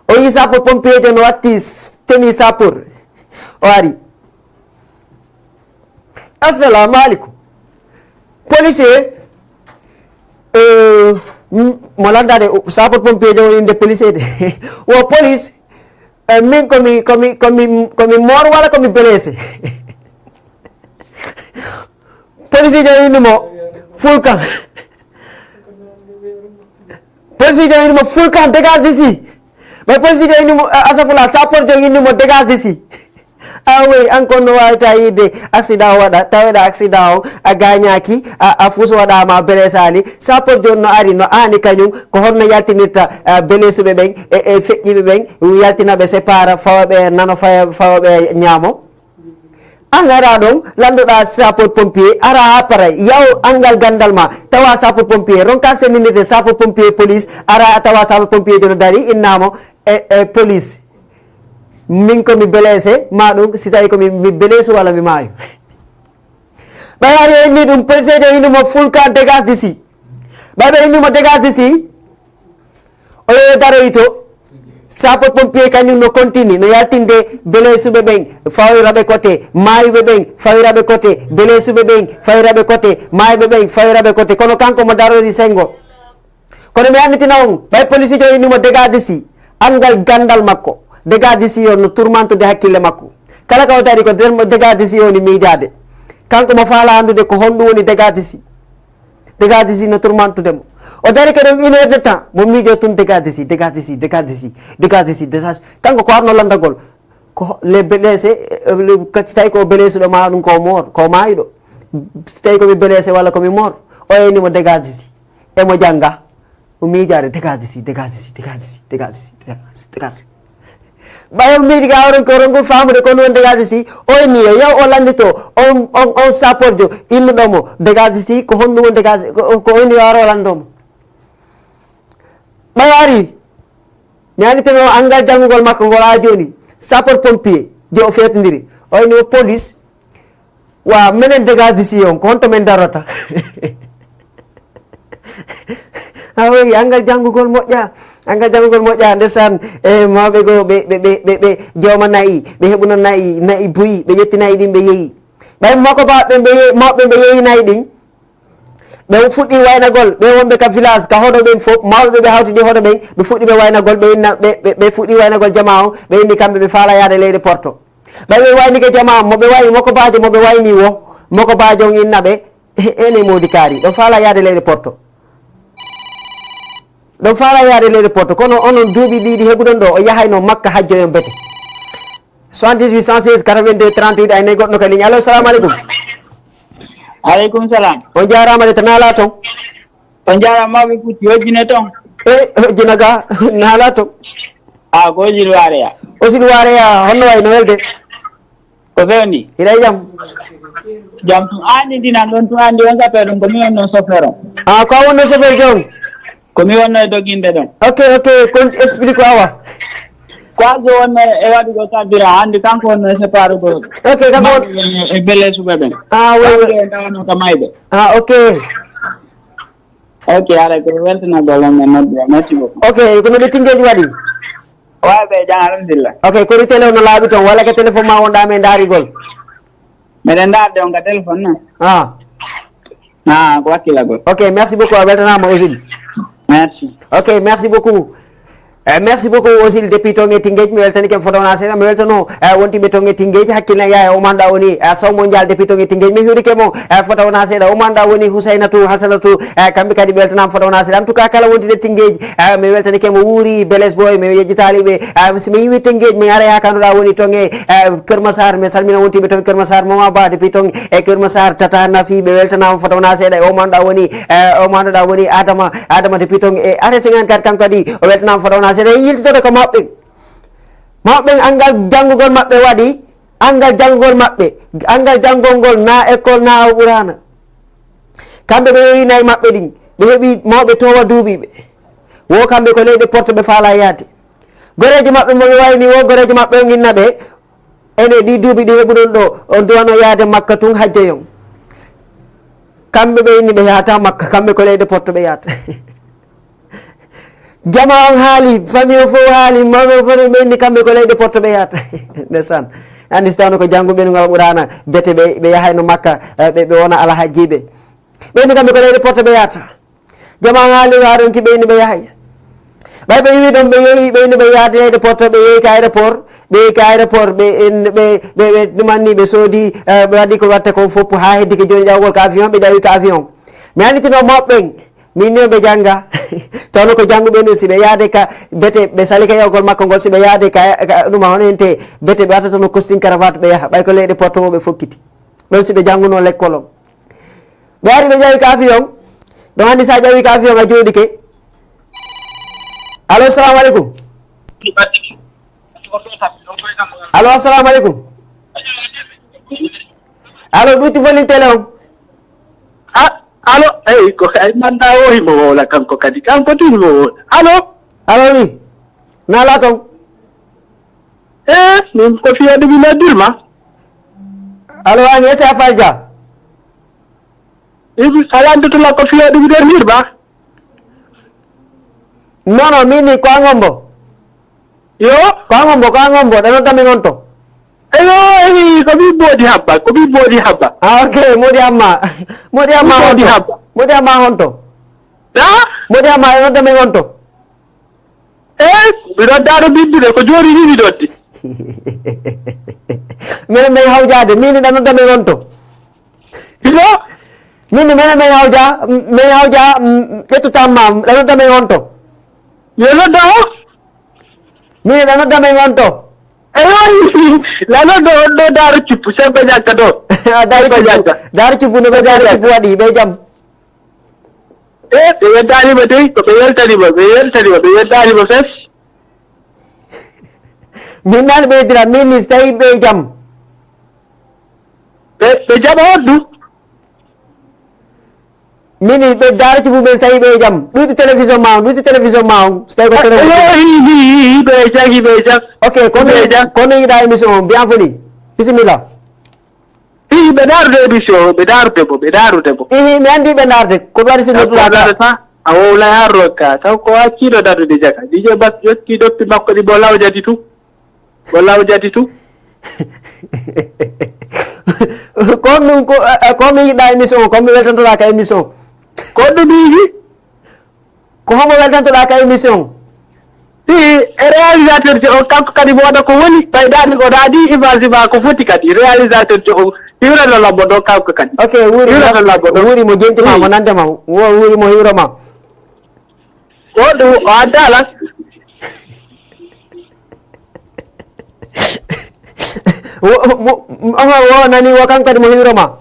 O yi sapeur pompier jon watti s-, tenue sapeur. O ari. Assalamu alaikum. Policier, euh, m-, mo landade, o, sapeur pompier jon inde policier de. Wo police, eh, min komi, komi, komi, komi mort wala komi blessé? Policier jon inni mo, full camp. Policier jon inni mo, full camp, dégage d'ici. Mais policier jon inni mo, eh, asafula, sapeur jon inni mo, dégage d'ici. Ah oui, an kon no wawata yiide accident o waɗa, taweɗa accident o, a gañaki, a, a fus waɗama blessali. Sapeur jon no ari, no ani kañum, ko honno yaltinirta, ah, blessuɓe ɓen, e, e feƴƴiɓe ɓen, yaltina ɓe sépara, fawa ɓe nano, fawa, fawa ɓe ñaamo. An ara ɗon, landoɗa sapeur pompier, ara appareil, yaw angal gandal ma, tawa sapeur pompier, ronka sendinirde sapeur pompier police, ara tawa sapeur pompier jono dari, innamo e, e police. Min ko mi blessé, ma ɗum, si tawi ko mi, mi blessé walla mi maayo. Ɓay ari o inni ɗum, police jo inni mo full camp, dégage d'ici. Ɓay ɓe inni mo dégage d'ici. O yehi daroyi to. Sappo pompier kañum no continue, no yaltinde blessuɓe ɓen, fawira ɓe kote, maayuɓe ɓen, fawira ɓe kote, blessuɓe ɓen, fawira ɓe kote, maayuɓe ɓen, fawira ɓe kote. Kono kanko mo darori sengo. Kono mi annitina on, ɓay police jo inni mo dégage d'ici, angal gandal makko. Dégage d'ici on no tourmentude hakkille makko. Kala ka o dari ko der-, dégage d'ici woni miijaade. Kanko mo faala anndude ko honɗum woni dégage d'ici. Dégage d'ici no tourmentude mo. O dari kadi une heure de temps, mo miijo tun dégage d'ici, dégage d'ici, dégage d'ici, dégage d'ici, dégage. Kanko ko arno landagol. Ko les blessés, eh, le, ka si tawi ko blessé ɗo ma ɗum ko moor, ko maayuɗo. Si tawi ko mi blessé walla ko mi moor, o eni mo dégage d'ici. Emo jannga. O miijaade, dégage d'ici, dégage d'ici, dégage d'ici, dégage d'ici, dégage d'ici, dégage d'ici. Ɓay on miiji ka oɗon ko oɗon ko faamude ko ɗum woni dégage d'ici, o inni yo yaw o lanndito on, on, on sapporjo innuɗo mo dégage d'ici, ko honɗum woni dégage, ko, ko o inni yo ar o lanndo mo. Ɓay ari, mi annditino angal janngugol makko ngol haa jooni, sapeur pompier, jo o feetondiri, o inni o police, wa, menen dégage d'ici on, ko honto men darota? A wi, angal janngugol moƴƴa, angal janngugol moƴƴa, ndesan, e mawɓe goo, ɓe, ɓe, ɓe, ɓe, ɓe jooma na'i, ɓe heɓuno na'i, na'i buyi, ɓe ƴetti na'i ɗin, ɓe yehi. Ɓay mako ba ɓe, ɓe ye-, mawɓe ɓe yehi na'i ɗin, ɓe fuɗɗi waynagol, ɓe wonɓe ka village, ka hoɗo ɓen fof, mawɓe ɓe, ɓe hawtidi hoɗo ɓen, ɓe fuɗɗi ɓe waynagol, ɓe inna, ɓe, ɓe, ɓe fuɗɗi waynagol jamaa on, ɓe inni kamɓe ɓe faala yaade leyɗe Porto. Ɓay ɓe waynike jamaa on, mo ɓe wayni, moko baajo, mo ɓe wayni wo, moko baajo on inna ɓe, e, ene moodi kaari, ɗo faala yaade leyɗe Porto. Ɗo faala yaade leyɗe Porto, kono onon duuɓi ɗiɗi heɓuɗon ɗo, o yahayno Makka hajjoyon bete. Soixante-dix-huit cent seize quatre-vingt-deux trente-huit, ay nayi goɗɗo ka ligne. Allo, salamu aleykum. Aleykum salam. On jaaraama de, to Naala toon? On jaaraama, mawɓe Fuuti, hojjine toon? E, hojjina ga, Naala toon. A, ko Osil Waareya. Osil Waareya, honno wayi no welde? Ko fewndi? Hiɗa e jam? Jam tun. An ndi ndinan ɗon tun, an ndi on sappee ɗum, ko mi wonno chauffeur on. A, ko a wonno chauffeur joom? Ko mi wonno e doginde ɗon. Ok, ok, kon explique awa. Ko Aljo wonno e waɗugol carburant, anndi kanko wonno e séparugol. Ok, kanko won- e bele suɓe ɓen. Ah, oui, oui. Kanko en tawano ka mayɓe. Ah, ok. Ok, ara ko weltanagol on e noddude. Merci beaucoup. Ok, ko no ɓe tingeeji waɗi? Waawi ɓe jam, alhamdulillah. Ok, kori télé o no laaɓi toon, walla ko téléphone ma wonɗa men ndaarigol? Meɗen ndaarde on ka téléphone noon. Ah. Ah, ko wakkilagol. Ok, merci beaucoup. A weltanaama aussi. Merci. Ok, merci beaucoup. Eh, merci beaucoup, Osil, depuis toon e Tinguédj. Mi weltanike mo fota wona seeɗa. Mi weltano, eh, wontiɓe toon e Tinguédj. Hakkille yaa e o manɗa woni, eh, Sow Mondial depuis toon e Tinguédj. Mi hiwrike mo, eh, fota wona seeɗa. O manɗa woni Husaynatu, Hasanatu, eh, kamɓe kadi ɓe weltanama fota wona seeɗa. En tout cas, kala wontiɗe Tinguédj, eh, mi weltanike mo wuuri, Beles Boy, mi yejjitaali ɓe. Eh, si mi yiwi Tinguédj, mi ara yaa ka nduɗa woni toon e, eh, Kër Massar. Mi salmina wontiɓe toon Kër Massar, Mama Ba depuis toon e Kër Massar, Tata Nafi, ɓe weltanama fota wona seeɗa. E o manɗa woni, eh, o manɗa woni Adama, Adama depuis toon e Are cinquante-quatre, kanko kadi o weltanama fota wona seeɗa. En yiltitoto ko maɓɓe. Maɓɓe, anngal janngugol maɓɓe waɗi, anngal janngugol maɓɓe, anngal janngol ngol na école na o Qur'aana. Kamɓe ɓe yeeyi nayi maɓɓe ɗin, ɓe heɓi mawɓe towa duuɓiiɓe. Wo kamɓe ko leyɗe Porto ɓe faala yaade. Goreejo maɓɓe mo ɓe wayni wo goreejo maɓɓe on inna ɓe, ene ɗi duuɓi ɗi heɓuɗon ɗo, on duwano yaade Makka tun hajjoyon. Kamɓe ɓe inni ɓe yahata Makka, kamɓe ko leyɗe Porto ɓe yahata. Jama on haali, famille o fof haali, mawɓe o fof ɓe inni kamɓe ko leyɗe Porto ɓe yahata. Ndeysaan. Andi so tawno ko jannguɓe ɗum Alqur'aana, bete ɓe, ɓe yahayno Makka, eh, ɓe, ɓe wona alhajjiɓe. Ɓe inni kamɓe ko leyɗe Porto ɓe yahata. Jama on haali, haa ɗon ki ɓe inni ɓe yahay. Ɓay ɓe wiwi ɗon ɓe yehi, ɓe inni ɓe yahde leyɗe Porto, ɓe yehi ka aéroport, ɓe yehi ka aéroport, ɓe en, ɓe, ɓe, ɓe ɗumanni, ɓe soodi, eh, ɓe waɗi ko watta kon fof haa heddike jooni ƴawgol ka avion, ɓe ƴawi ka avion. Mi annditino mawɓe ɓen, min ni ɓe jannga. Tawno ko jannguɓe ɗum, si ɓe yahde ka bete, ɓe sali ka yawgol makko ngol, si ɓe yahde ka, ka ɗuma hono ente bete, ɓe watta toon costume cravate, ɓe yaha, ɓay ko leyɗe Porto wo ɓe fokkiti. Ɗon si ɓe jannguno lekkol on. Ɓe ari ɓe ƴawi ka avion. Ɗon anndi sa ƴawi ka avion a jooɗike. Allo, salamu aleykum. Allo, assalamu aleykum. Allo, ɗuuti volume télé on. A, allo, eyi, ko kay manda o himo wowla kanko kadi. Kanko tun himo wowla. Allo? Allo, wi. Nala ton. Eh, min ko fiyade mi noddirma. Allo, an ese a falja. Ibi, a lanndotoma ko fiyade mi noddirma. Non, non, min ni ko an on bo. Yo? Ko an on bo, ko an on bo, ɗa nodda min on to. Eyo, eyi, ko min Moodi Habba, ko min Moodi Habba. Ah, ok, Moodi Amma. Moodi Amma Moodi honto? Habba. Moodi Amma honto? Ha? Moodi Amma, ɗa nodda min on to. Eh, mi noddaano bindude, ko jooni ni mi noddi. Minen min hawjaade, min ɗa nodda min on to. Ino? Min, minen min hawja, min hawja, mm, ƴettu tamma, ɗa nodda min on to. Yo nodda o? Min ɗa nodda min on to. Eyo, la nodda on ɗo Daaro Cuppu, Sembe Ñagga ɗo. Ah, Daaro Sembe Cuppu, Ñagga. Daaro Cuppu, no ɓe Sembe Daaro Ñagga. Cuppu waɗi, ɓe jam. E, ɓe yeddaani mo dey, ko ɓe yeltani mo, ɓe yeltani mo, ɓe yeddaani mo fes. Min nani ɓe yeddira, min ni so tawi ɓe jam. Ɓe, ɓe jaɓa on du. Min ni ɓe Daaro Cuppu ɓe so tawi ɓe jam. Ɗuuti télévision ma on, ɗuuti télévision ma on. So tawi ko télévision. Eyo, hi, hi, hi, hi, ɓe jam, hi, ɓe jam. Ok, kono, ɓe jam. Kono yiɗa émission on, bienvenue. Bisimilla. Ii, ɓe ndaarude émission o, ɓe ndaarude mo, ɓe ndaarude mo. Ihi, mi anndi ɓe ndaarde. Ko ɗum waɗi si nodduɗaa ka? Ko ɗum waɗata? A wowlay harro ka. Taw ko acciiɗo dadude jaka. D J Bas ƴetti noppi makko ɗi mo lawjadi tu. Mo lawjadi tu. Ko on ɗum, ko, eh, ko on mi yiɗɗaa émission o, ko on mi weltantoɗaa ka émission. Ko on ɗum mi yiɗi. Ko homo weltantoɗaa ka émission? Si, e réalisateur je on, kanko kadi mo waɗa ko woni, ɓay daani o daadi image ma ko foti kadi. Réalisateur je on, hiwrana lambo ɗo kanko kadi. Ok, wuuri, hiwrana lambo ɗo. Wuuri mo jenti ma, mo nande ma. Wo-, wuuri mo hiwro ma. O ɗum, o adda alas. Wo, mo, mo, wo nani wo kanko kadi mo hiwro ma.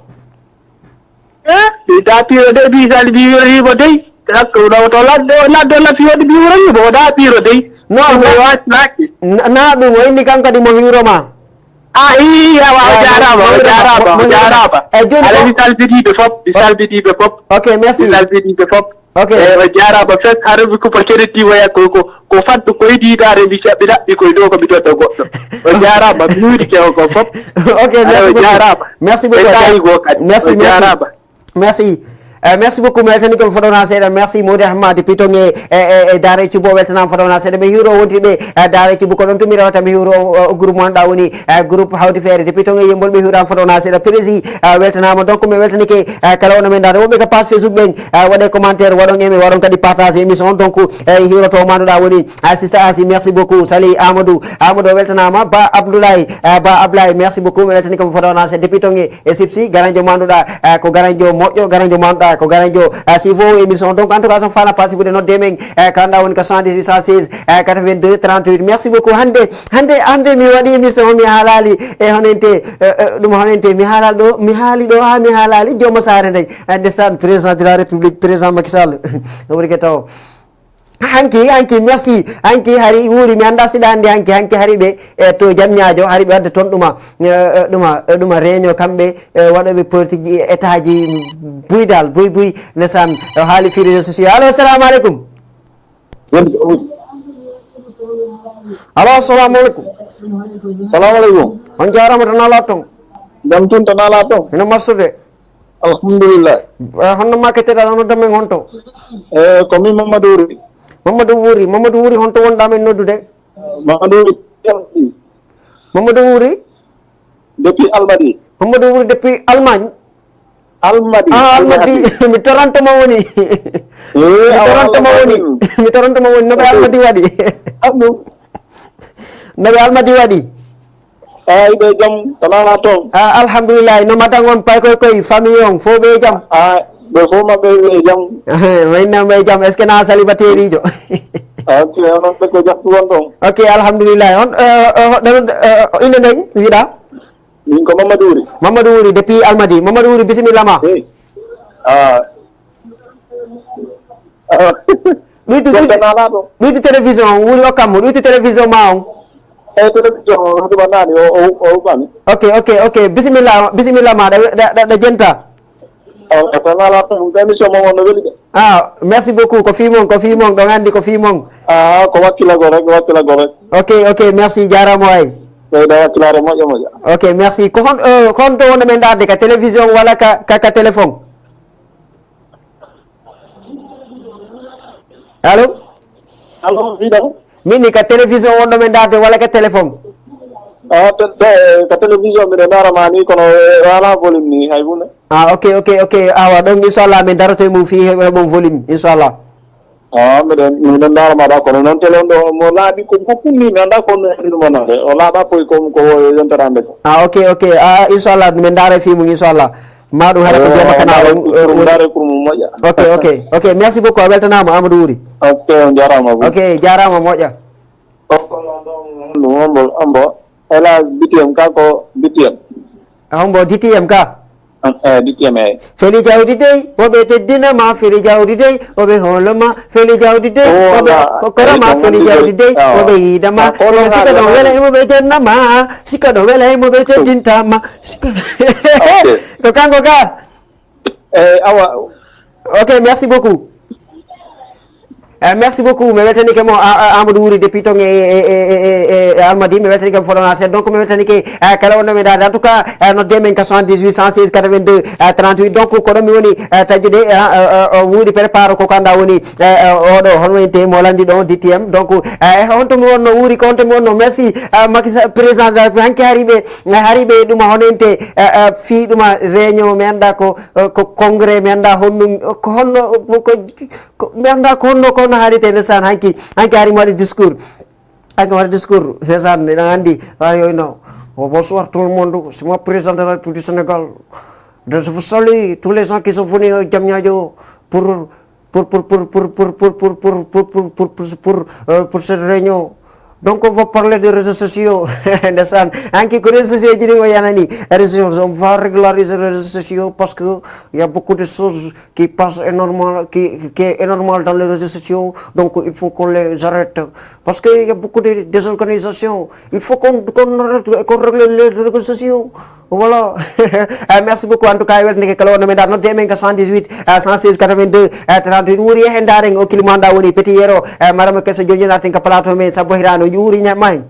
Eh, mi da piro de, mi sali mi wori mo dey. Hakko ɗo to ladde, o ladde la fiyo de mi wori mo, o da piro dey. No, ɗum na, o wasilaki. Na, na ɗum o inni kanko kadi mo hiwro ma. Ah, ii, awa, o jarama, o jarama, o jarama. Eh, joni ala ko mi salmini ɓe fop, mi salmini ɓe fop. Ok, merci. Mi salmini ɓe fop. Ok. Eh, o jarama fes, hara mi kupa kene diwoya ko, ko, ko faddu ko yiɗi ɗaare mi jaɓɓi ɗaɓɓi koye ɗo ko mi ɗoɗɗo goɗɗo. O jarama, mi wuri ke o ko fop. Ok, merci beaucoup. O jarama. Merci beaucoup. E tawi go kadi. Merci, merci. O jarama. Merci. Eh, merci beaucoup, mi weltani kam fodona seeɗa. Merci Mody Ahmad, piton e, e, e, e Daara Cubo, weltanama fodona seeɗa. Mi hiwro wontiɓe, eh, Daara Cubo, ko ɗon tumi rewata, mi hiwro, eh, groupe mo ganduɗa woni, eh, groupe Hawti Feere. De piton e yembol ɓe hiwrama fodona seeɗa. Prési, eh, weltanama. Donc, mi weltanike, eh, kala wonno men daara. Wonɓe ka page Facebook ɓen, eh, waɗe commentaire, waɗon aimé, waɗon kadi partage émission. Donc, eh, hiwroto mo ganduɗa woni, eh, Sista Asi, merci beaucoup. Sali Amadou, Amadou weltanama. Ba Abdoulaye, eh, Ba Abdoulaye, merci beaucoup. Mi weltani kam fodona seeɗa. De piton e e Sipsi, garanjo manduɗa, eh, ko garanjo moƴƴo, garanjo manduɗa, ko garanjo, eh, si fof émission. Donc, en tout cas, so fana pas sibude nodde men, eh, kanda woni ko soixante-dix-huit cent seize, eh, quatre-vingt-deux trente-huit. Merci beaucoup. Hande, hande, hande mi waɗi émission, mi haalali e honente, eh, eh, ɗum honente, mi haalal ɗo, mi haali ɗo, ha mi haalali jomo saare nden. Eh, ndesan, président de la République, président Macky Sall. Obrigado. Hanki, hanki, merci. Hanki hari wuuri, mi anndaa si ɗa anndi hanki, hanki hari ɓe, e to Jam Ñaajo, hari ɓe wadde toon ɗuma, e, e, ɗuma, e, ɗuma réunion kamɓe, e, waɗooɓe politique ji, état ji, buy dal, buy, buy, ndesan, o haali fii réseaux sociaux. Allo, assalamu aleykum. Allo, assalamu aleykum. Salamu aleykum. On jaaraama to Nala toon. Jam tun to Nala toon. Hino marsude. Alhamdulillah. Eh, honno ma ketteɗa, ɗo nodda men honto? Eh, ko min Mamadou Wuri. Mamadou Wuri, Mamadou Wuri, honto wonɗa men noddude? Mamadou Wuri. Mamadou Wuri? Depuis Almadi. Mamadou Wuri depuis Allemagne? Almadi. Ah, Almadi. Mi Toronto ma woni. Eh, mi Toronto ma woni. Mi Toronto ma woni. No ɓe Almadi waɗi? Andu. No ɓe Almadi waɗi? Eyi, ɓe jam, ko nana toon? Ah, alhamdulillahi, no madan on, paykoy koy, famille on, fof ɓe jam? Ah, ɓe fof maɓɓe ɓe jam. Wayna ɓe jam, est-ce que na célibataire ijo? Ok, onon ɓe ko jam ɗum won ɗon. Ok, alhamdulillahi. On, eh, eh, hoɗɗo, eh, inde nden, wiɗa? Min ko Mamadou Wuri. Mamadou Wuri, depuis Almadi. Mamadou Wuri, bisimilla ma. Eyi. Ah. Ah. Ɗuytu, ɗuytu, ɗuytu télévision on, Wuri okkammo, ɗuytu télévision ma on. Eyi, télévision o, hoɗuma naani, o, o, o huɓɓani. Ok, ok, ok. Bisimilla, bisimilla ma, ɗa, ɗa, ɗa, ɗa jenta. O, o, ko nala ɗum, émission mo on no weli de. Ah, merci beaucoup. Ko fii mon, ko fii mon, ɗon anndi ko fii mon. Ah, ko wakkilagol rek, wakkilagol rek. Ok, ok, merci, jaaraama waay. Ɓeyda wakkilaare moƴƴa, moƴƴa. Ok, merci. Ko hon, eh, ko honto wonno men ndaarde, ka télévision walla ka, ka, ka téléphone? Allo? Allo, mbiɗa? Min ni ka télévision wonno men ndaarde walla ka téléphone? Ah, te, te, ka télévision mbiɗa ndaara ma ni, kono, eh, wala volume ni, hay hunde. Ah, ok, ok, ok. Awa, donc, inchallah, min daroto e mum fii heɓ-, heɓon volume, inchallah. Ah, miɗen, miɗen ndaara ma ɗa, kono noon télé on ɗo, mo laaɓi ko fof ni, mi anndaa ko mi heɓi ɗum wonande. O laaɓa koye ko, ko yonterande ko. Ah, ok, ok. Ah, inchallah, min ndaara fii mum, inchallah. Ma ɗum haɗa ko jooma canal on, eh, ɗum woni ndaare pour mo moƴƴa. Ok, ok. Ok, merci beaucoup. A weltanaama, Amadou Wuri. Ok, on jaaraama beaucoup. Ok, jaaraama moƴƴa. O, kono ɗum ombo, ombo. Hélas, B T M ka ko B T M. A, hombo D T M ka? Eh, D T M, eyi. Feli jawdi dey, woɓe teddina ma, feli jawdi dey, woɓe hoolo ma, feli jawdi dey, oh, woɓe ala, ko-, kora eyi, ma, ko feli wonde jawdi dey, dey, awa. Woɓe yiida ma. Ah, kono ɓe sika ɗon wela e mo ɓe jonna ma, sika ɗon wela e mo ɓe teddinta ma, sika ko kanko ka. Eyi, awa. Ok, merci beaucoup. Eh, merci beaucoup. Mi weltanike mo, a, a, Amadou Wuri depuis ton e, e, e, e, e, e Almadi. Mi weltanike mo fodona seeɗa. Donc, mi weltanike, eh, kala wonno mi daade. En tout cas, eh, nodde men ka soixante-dix-huit cent seize quatre-vingt-deux, eh, trente-huit. Donc, ko ɗon mi woni, eh, taƴude, eh, eh, eh, Wuri prépare ko kanda woni, eh, eh, oɗo, hono wonte mo landi ɗon, D T M. Donc, eh, honto mi wonno Wuri, ko honto mi wonno. Merci, eh, Macky Sall, président de la République. Hanki hari ɓe, eh, hari ɓe ɗuma honente, eh, eh, fii ɗuma réunion, mi anda ko, eh, ko congrès, mi anda honno, ko honno, ko, ko, mi anda ko honno, ko honno haalirte ndesan hanki, hanki hari mi waɗi discours. Hanki mi waɗi discours, ndesan, eɗen andi, wa yo no. Oh, bonsoir tout le monde, c'est moi, président de la République du Sénégal. Donc, je vous salue, tous les gens qui sont venus, euh, Diamniadio, pour, pour, pour, euh, pour cette réunion. Donc, on va parler des réseaux sociaux. Ndesan, hanki ko réseaux sociaux ji ɗin o yanani. Réseaux sociaux, on va régulariser les réseaux sociaux parce que il y a beaucoup de choses qui passent énormément, qui, qui est énormal dans les réseaux sociaux. Donc, il faut qu'on les arrête. Parce qu'il y a beaucoup de désorganisations. Il faut qu'on, qu'on arrête et qu'on règle les réseaux sociaux. Voilà. Eh, merci beaucoup. En tout cas, weltanike kala wonno men daade. Nodde men ka soixante-dix-huit, eh, cent seize quatre-vingt-deux, eh, trente-huit. Wuri e ndaaren o client da woni Petit Yero, eh, Marama Kessa, joni natin ka plateau men, sabbo hirano, Wuri ñamma hen.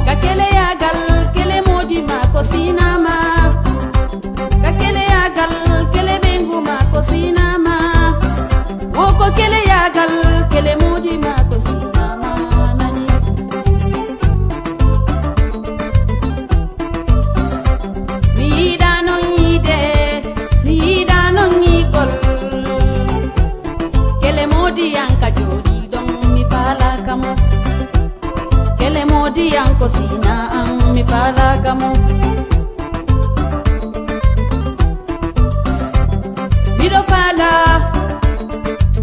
Ka keleyagal, kele moodi ma ko sinama. Ka keleyagal, kele ɓeyngu ma ko sinama. Wo ko keleyagal, kele moodi ma ko sinama nani. Mi yiɗa non yiide, mi yiɗa non yiigol. Kele moodi yanka jooɗi ɗon, mi faalaka mo. Kele moodi yanko sina an, mi faalaka mo. Miɗo faala,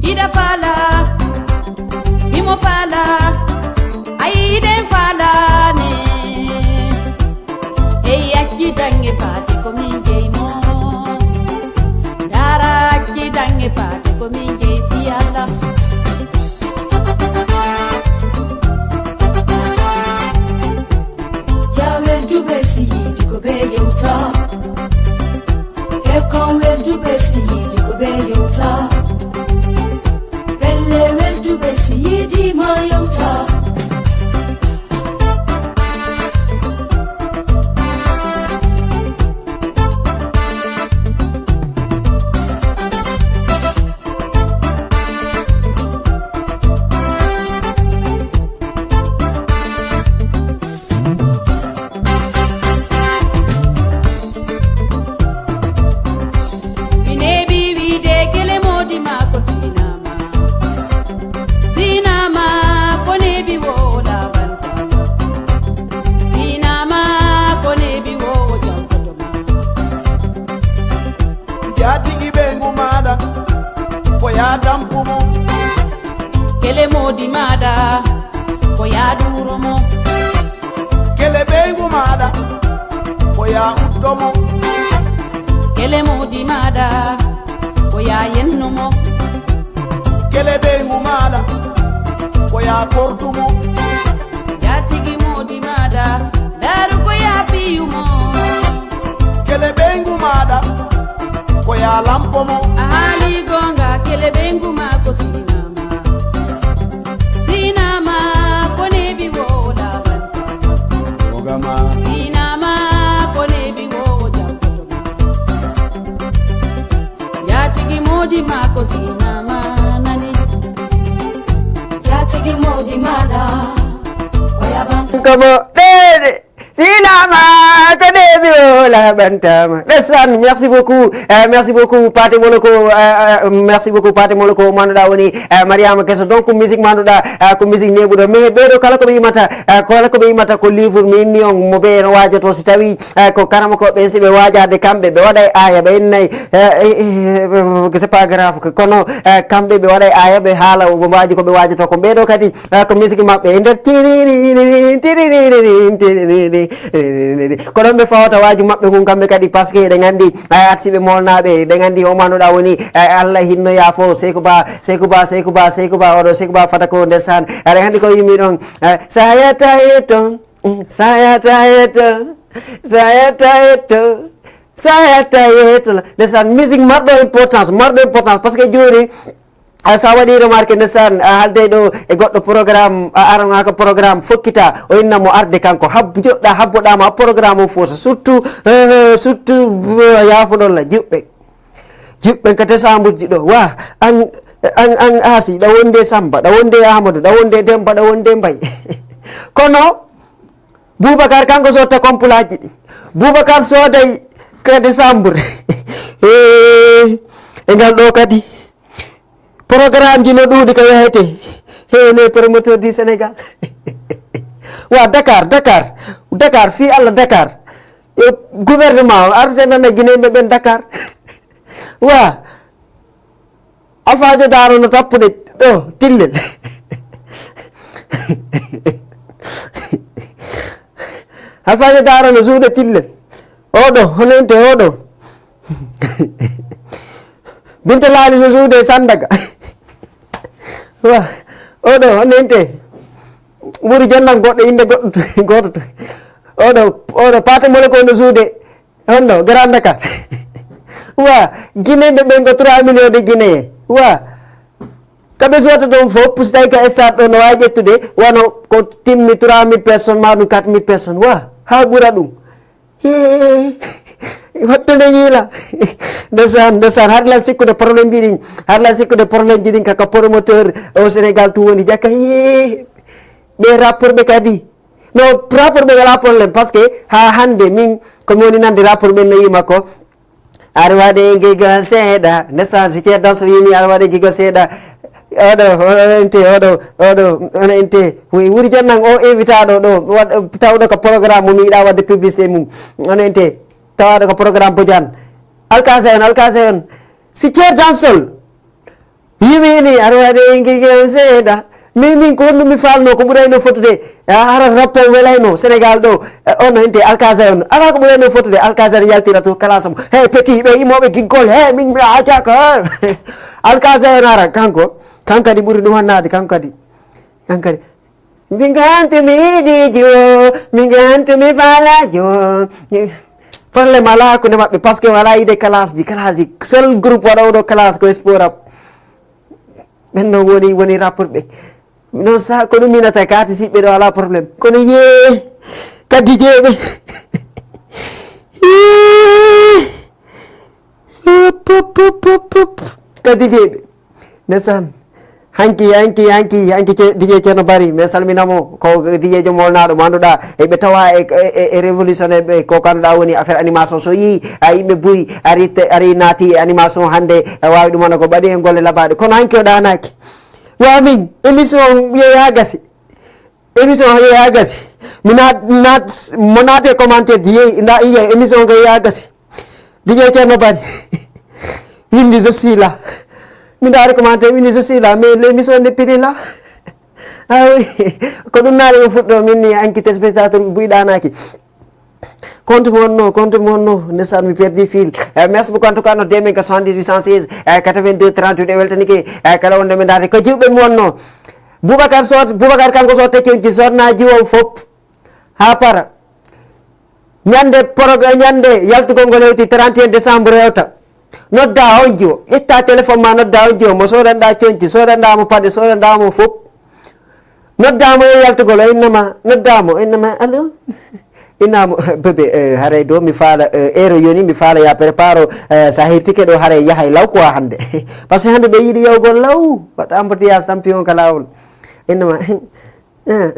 hiɗa faala, himo faala, ayi hiɗen faalani. Hey, acci dange paate ko min jeyi mo. Ndaara acci dange paate ko min jeyi fiyalla. Jawel dube si yiidi ko be yewta. E kon wel dube si yiidi ko be yewta. Pelle wel dube si yiidi ma yewta. Mi neeɓi wiide kele moodi ma ko sinama. Sinama ko neeɓi wo o labantama. Sinama ko neeɓi wo o jankotoma. Jaatigi ɓeyngu maaɗa ko yaa tampu mo. Kele moodi maaɗa ko yaa ɗuuro mo. Kele ɓeyngu maaɗa ko yaa uddo mo. Kele moodi maaɗa ko yaa yenno mo. Kele ɓeyngu maaɗa ko yaa kortu mo. Jaatigi moodi maaɗa, ndaaru ko yaa fiyu mo. Kele ɓeyngu maaɗa ko yaa lampo mo. A haali goonga, kele ɓeyngu ma ko sinama. Sinama ko neeɓi wo o labanta. Ogama. Sinama ko neeɓi wo o jampoto ma. Jaatigi moodi ma ko sinama nani. Jaatigi moodi maaɗa o yabanta. Kamo ɗeɗe. Sinama ko neeɓi o labantama. Ndeysaan, merci beaucoup. Euh, merci beaucoup Pathé Moloko. Euh, euh, merci beaucoup Pathé Moloko, mo annduɗa woni, euh, Mariama Keso. Donc musique mo annduɗa, euh, ko musique neeɓuɗo. Mais ɓeeɗo kala ko ɓe yimata, euh, kala ko ɓe yimata ko livre mi inni on mo ɓe no waajoto si tawi, euh, ko karamoko ɓen si ɓe waajade kamɓe ɓe waɗa e aya ɓe innay, euh, euh, euh, c'est pas grave. Kono, euh, kamɓe ɓe waɗa e aya ɓe haala o waaji ko ɓe waajoto ko ɓeeɗo kadi. Ah, ko musique maɓɓe e nder tiriri, tiriri, tiriri. Ko ɗon ɓe fawata waaju maɓɓe ngun kamɓe kadi, parce que eɗen anndi, ay, arsiɓe molnaɓe, eɗen anndi o manoɗa woni, ay, Allah hinno yaafo, Seyku Ba, Seyku Ba, Seyku Ba, Seyku Ba, oɗo Seyku Ba fata ko ndesan. Aɗa anndi ko yimmi ɗon, ay, sayata e ton, mm, sayata e ton, sayata e ton, sayata e ton. Ndesan, musique marɗo importance, marɗo importance, parce que jooni, a, so a waɗi remarque ndesan, a haalday ɗo e goɗɗo programme, a aran haka programme fokkita, o inna mo arde kanko, habbo joɗɗa, habboɗama programme o fof, surtout, euh, surtout, euh, yaafoɗon la, juɓɓe. Juɓɓe ka décembre ji ɗo, wa, an, an, an Asi, ɗa wonde Samba, ɗa wonde Amadou, ɗa wonde Demba, ɗa wonde Mbay. Kono, Boubacar kanko sotta kompulaaji ɗi. Boubacar sooday ka décembre. Eh, e ngal ɗo kadi. Programme ji no ɗuuɗi ka yahete. He les promoteurs du Sénégal. Wa Dakar, Dakar, Dakar, fii Allah Dakar. E gouvernement o, arde nana Guinéen ɓe ɓen Dakar. Wa. Alfaajo Daaro no tappude ɗo tillel. Alfaajo Daaro no suuɗe tillel. Oɗo, honente oɗo. Binta Laali no suuɗe Sandaga. Wa, oɗo, honente. Wuri jonnan goɗɗo innde goɗɗo gooto to. Oɗo, oɗo Paate Mole ko no suude. Honno, Grand Dakar. Wa, Guinéen ɓe ɓen ko trois millions de Guinéen. Wa. Ka ɓe suwata ɗon fof, si tawi ka stade ɗo no waawi ƴettude, wano ko timmi trois mille personnes, ma ɗum quatre mille personnes. Wa, haa ɓura ɗum. Hee, wattande ñiila. Ndesan, ndesan, har la sikkude problème ji ɗin, har la sikkude problème ji ɗin kaka promoteur au Sénégal tout woni jakka. Hee, ɓe rapport ɓe kadi. No, rapport ɓe ngala problème, parce que ha hande min ko mi woni nande rapport ɓen no yima ko. Ar waɗe giga seeɗa, ndesan si ceerdan so yimi ar waɗe giga seeɗa. Oɗo, oɗo ente, oɗo, oɗo, oɗo ente. Wi-, wuri jonnan o invitaɗo ɗo, waɗ-, tawɗo ko programme mum yiɗa wadde publicité mum. Oɗo ente, tawaɗo ko programme Bodian. Alkase on, alkase on. Si ceerdan sol, yimi ni, ar waɗe giga seeɗa. Min, min ko honɗum mi falno, ko ɓurayno fotude. A hara rapport welayno Sénégal ɗo. Eh, on no ente Alkase on. Ala ko ɓurayno fotude. Alkase on yaltira to classe mo. Hey, petit, ɓe yimoɓe giggol. Hey, min mi ajaka. Alkase on ara, kanko. Kanko kadi ɓuri ɗum hannade, kanko kadi. Kanko kadi. Min gantu mi yiɗi jo, min gantu mi fala jo. Problème ala hakkunde maɓɓe, parce que wala yiɗe classe ji, classe ji. Seul groupe waɗa oɗo classe ko sport am. Ɓen non woni, woni rapport ɓe. Non sa, ko ɗum minata kati siɓɓe ɗo ala problème. Kono yee, kadi jeeɓe. Yee. Pop, pop, pop, pop, pop. Kadi jeeɓe. Ndesan. Hanki, hanki, hanki, hanki ce-, D J Ceerno Bari, mi salminamo. Ko D J jo molnaɗo mo annduɗa. E ɓe tawa e, e, e, e révolutionnaire ɓe, ko kanduɗa woni affaire animation. So yi, a yimɓe buy, ari te-, ari naati e animation hande, e wawi ɗum wona ko ɓaɗi en golle labaɗe. Kono hanki o ɗanaki. Wa min, émission on yeeya gasi. Émission o yeeya gasi. Mi naat, naat, mo naate commentaire di yeeyi, nda iya émission ko yeeya gasi. D J Ceerno Bari. Windi je suis là. Mi ndaari commentaire, windi je suis là, mais l'émission n'est plus là. Ah oui. Ko ɗum naari on fuɗɗo, min ni anki téléspectateur buy ɗanaki. Compte mi wonno, compte mi wonno, ndesan mi perdi fil. Eh, merci beaucoup en tout cas, no demen ko soixante-dix-huit cent seize, eh, quatre-vingt-deux trente-huit e weltanike, eh, kala wonde mi ndaari ko jiwɓe mi wonno. Boubacar Sow, Boubacar kanko so tekken ki sodna jiwo fop. Ha para. Ñande prog-, ñande yaltugol ngol hewti trente et un décembre hewta. Nodda on jiwo. Ƴetta téléphone ma, nodda on jiwo. Mo sodanɗa conci, sodanɗa mo paɗe, sodanɗa mo fop. Nodda mo e yaltugol, o innama, nodda mo, o innama, allo? Innama, bébé, eh, haray do mi faala, eh, heure yoni, mi faala ya prépare, eh, sa hirtike ɗo, haray yahay law quoi hande. Parce que hande ɓe yiɗi yawgol law, waɗa embouteillage tampi on ka lawol. Innama, ah,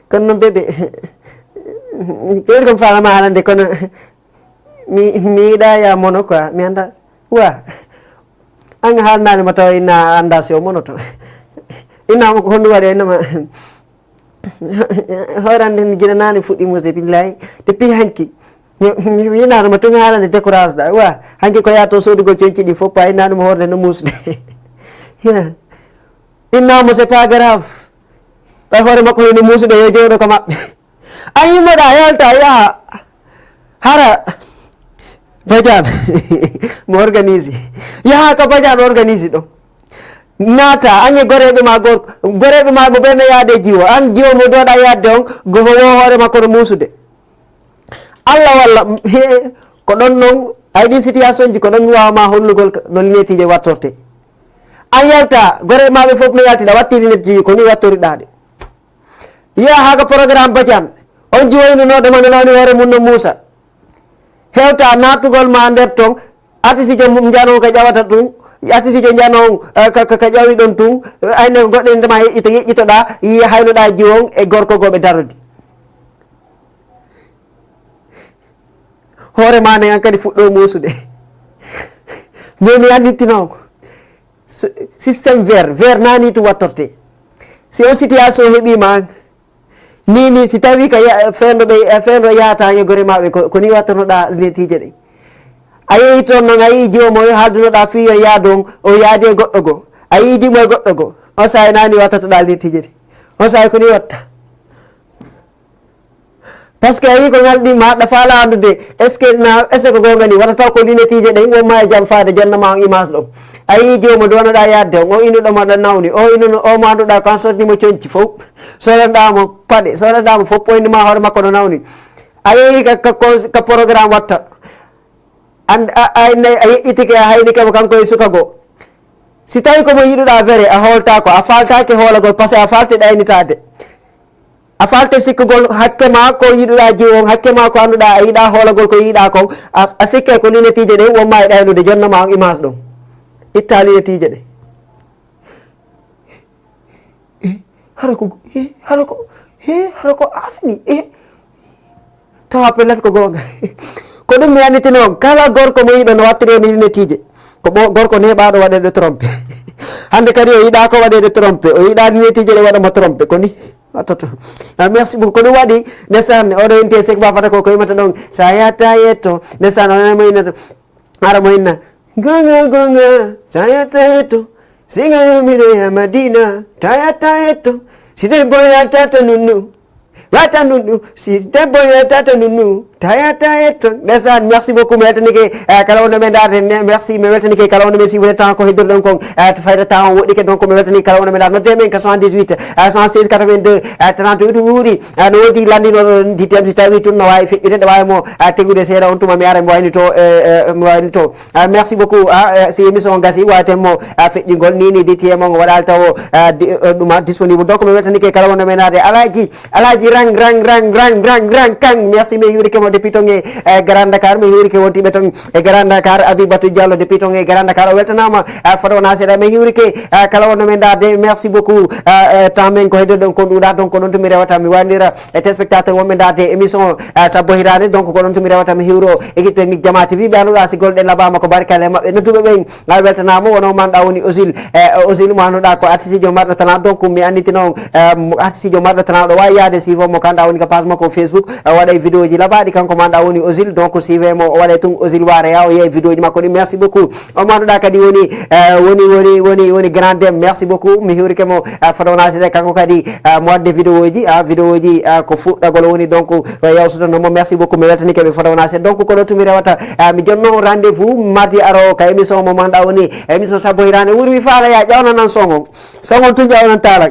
kono noon bébé, ko iri ko mi faalama haalande, kono mi, mi yiɗa ya mono quoi, mi annda. Wa, an haalnani mo tawa inna a annda si o monoto. Innama ko honɗum waɗi, innama hoorande ne gila nani fuɗɗi muse, billahi. Depuis hanki. Mi, mi, mi yiɗano mo tun haalande décourage ɗa. Wa, hanki ko yaha to sodugol conci ɗi fof, pa innano mo hoorde no musde. Ya. Innama c'est pas grave. Ɓay hoore makko no musude yo jooɗo ko maɓɓe. A yimmoɗa yalta yaha. Hara. Badiane. Mo organise. Yaha ka Badiane organise ɗo. Naata, an e goreɓe ma gorko. Goreɓe ma mo ɓen no yaade jiwo. An jiwo mo doɗa yaade on, go wo hoore makko no musude. Allah walla, he, ko ɗon non, ay ɗin situation ji ko ɗon mi wawa ma hollugol ka-, no lunetije wattorte. An yalta, gore maɓe fof no yaltida, watti lunetiji ko ni wattoriɗa ɗe. Yaha ga programme Badiane, on jiwoyno no ɗo ma no nawni hoore mum no Moussa. Hewta nattugol ma nder ton, artiste jo mum jano ka ƴawata ɗum, artiste jo jano, eh, ka, ka, ka ƴawi ɗon ɗum, eh, ayne ko goɗɗo inde ma yeƴƴito, yeƴƴitoɗa, yi haynoɗa jiwon e gorko go ɓe darodi. Hoore ma nden an kadi fuɗɗo muusude. Mais mi annditino on. S-, système vert, vert nani to wattorte. Si on situation heɓima an, ni, ni, si tawi ka ya-, fendo ɓe, fendo yahata e gore maɓe, ko, ko ni wattornoɗa netiije ɗen. A yehi toon noon, a yii jiwo mo yo haaldunoɗa fii yo yaadu on, o yaadi e goɗɗo goo. A yii dimo e goɗɗo goo. On saa'i nani wattotoɗa netiije ɗen. On saa'i ko ni watta. Parce que a yii ko ngalɗi ma, aɗa faala anndude, est-ce que na, est-ce que ko goonga ni? Wata taw ko lunetteeji ɗen wonma e jam faade jonnama on image ɗo. A yii joomo ɗo wonnoɗaa yaadde on, o ino ɗo maɗa nawni, o ino no, o mo annduɗaa ko an sodni mo coñci fof. Sodanɗaa mo paɗe, sodanɗaa mo fof, ɓoyni ma hoore makko no nawni. A yehi ka, ka, ka, ka programme watta. And, a, a, a, a yeƴƴitike, a haynike mo kanko e suka goo. Si tawi ko mo yiɗuɗaa vere, a hooltaako, a faaltaake hoolagol, parce que a faalte ɗaynitaade. A faalte sikkugol hakke ma ko yiɗuɗaa jiwon, hakke ma ko annduɗaa, a yiɗaa hoolagol ko yiɗaa kon, a, a sikke ko lunetteeji ɗen wonma e ɗaynude, jonnama on image ɗon. Itta lunetteeji ɗen. Eh, hara ko, eh, hara ko, eh, hara ko asni, eh. Tawa pellat ko goonga. Ko ɗum mi annditino on, kala gorko mo yiɗon no wattiri e lunetteeji. Ko ɓo-, gorko neeɓaaɗo waɗeede trompé. Hannde kadi o yiɗaa ko waɗeede trompé, o yiɗaa lunetteeji ɗe waɗa mo trompé, ko ni wattoto. Ah, merci beaucoup. Ko ɗum waɗi, ndeysaan, oɗo inte sek ba fata ko ko yimata ɗon. Sa yatta yetto, ndeysaan, o nana mo inna to. Ara mo inna. Gonga, gonga, sa yatta yetto. Singa yo miɗo ya Madina, ta yatta yetto. Si debbo yatta to nunnu. Wata nunnu, si debbo yatta to nunnu. Ta yatta yetto. Ndeysaan, merci beaucoup, mi weltanike, eh, kala wonno men ndaarde ne, merci, mi weltanike kala wonno men suivre tan ko heddirɗon kon, eh, to fayda tan on woɗɗike, donc mi weltanike kala wonno men ndaarde. Nodde men ka soixante-dix-huit, eh, cent seize quatre-vingt-deux, eh, trente-huit wuuri, eh, no woodi lanndinoɗo di tem si tawi tun no waawi feƴƴude, ɗo waawi mo, eh, tegude seeɗa on tuma mi ara mi waynito, eh, eh, mi waynito. Ah, merci beaucoup. Ah, eh, si émission on gasi, waten mo, ah, feƴƴingol ni, ni di tiye mo, waɗal tawo, ah, di, eh, ɗum, ah, disponible. Donc, mi weltanike kala wonno men ndaarde. Alaaji, Alaaji Rang, Rang, Rang, Rang, Rang, Rang, Kang. Merci, mi hiirike mo depuis ton e, eh, Grand Dakar. Mi hiirike wontiɓe ton e Grand Dakar. Abibatou Diallo depuis ton e Grand Dakar. O weltanama, ah, fota wona seeɗa. Mi hiirike, ah, kala wonno men ndaarde. Merci beaucoup. Ah, eh, temps men ko heddo ɗon ko ɗuuɗa, donc ko ɗon to mi rewata, mi wandira e téléspectateur wonɓe ndaarde émission, eh, Sabbo Hiraande. Donc ko ɗon to mi rewata, mi hiiro équipe technique Jama T V, ɓe annduɗa si golle ɗen laɓama ko barikalla e maɓɓe. Nodduɓe ɓen, a weltanama, wono manɗa woni Osil, eh, Osil mo annduɗa ko artiste jo marɗo talent. Donc mi annditino on, eh, mo artiste jo marɗo talent ɗo wawi yaade suivre mo kanda woni ka page makko Facebook, eh, waɗa e vidéo ji laɓaɗi, kanko manɗa woni Osil. Donc suivre mo, o waɗa e tun Osil Ware ya, o yeeya vidéo ji makko ɗi. Merci beaucoup. O manduɗa kadi woni, eh, woni, woni, woni, woni Grand Dame. Merci beaucoup. Mi hiirike mo, eh, fota wona seeɗa, kanko kadi, eh, mo wadde vidéo ji, ah, vidéo ji, ah, ko fuɗɗagol woni, donc, eh, yawsude no mo. Merci beaucoup. Mi weltanike ɓe fota wona seeɗa. Donc, ko ɗo tumi rewata, ah, mi jonno rendez-vous mardi aro ka émission mo manɗa woni émission Sabbo Hiraande. Wuuri mi faala ya ƴawnanan son on. Son on tun ƴawnan talan.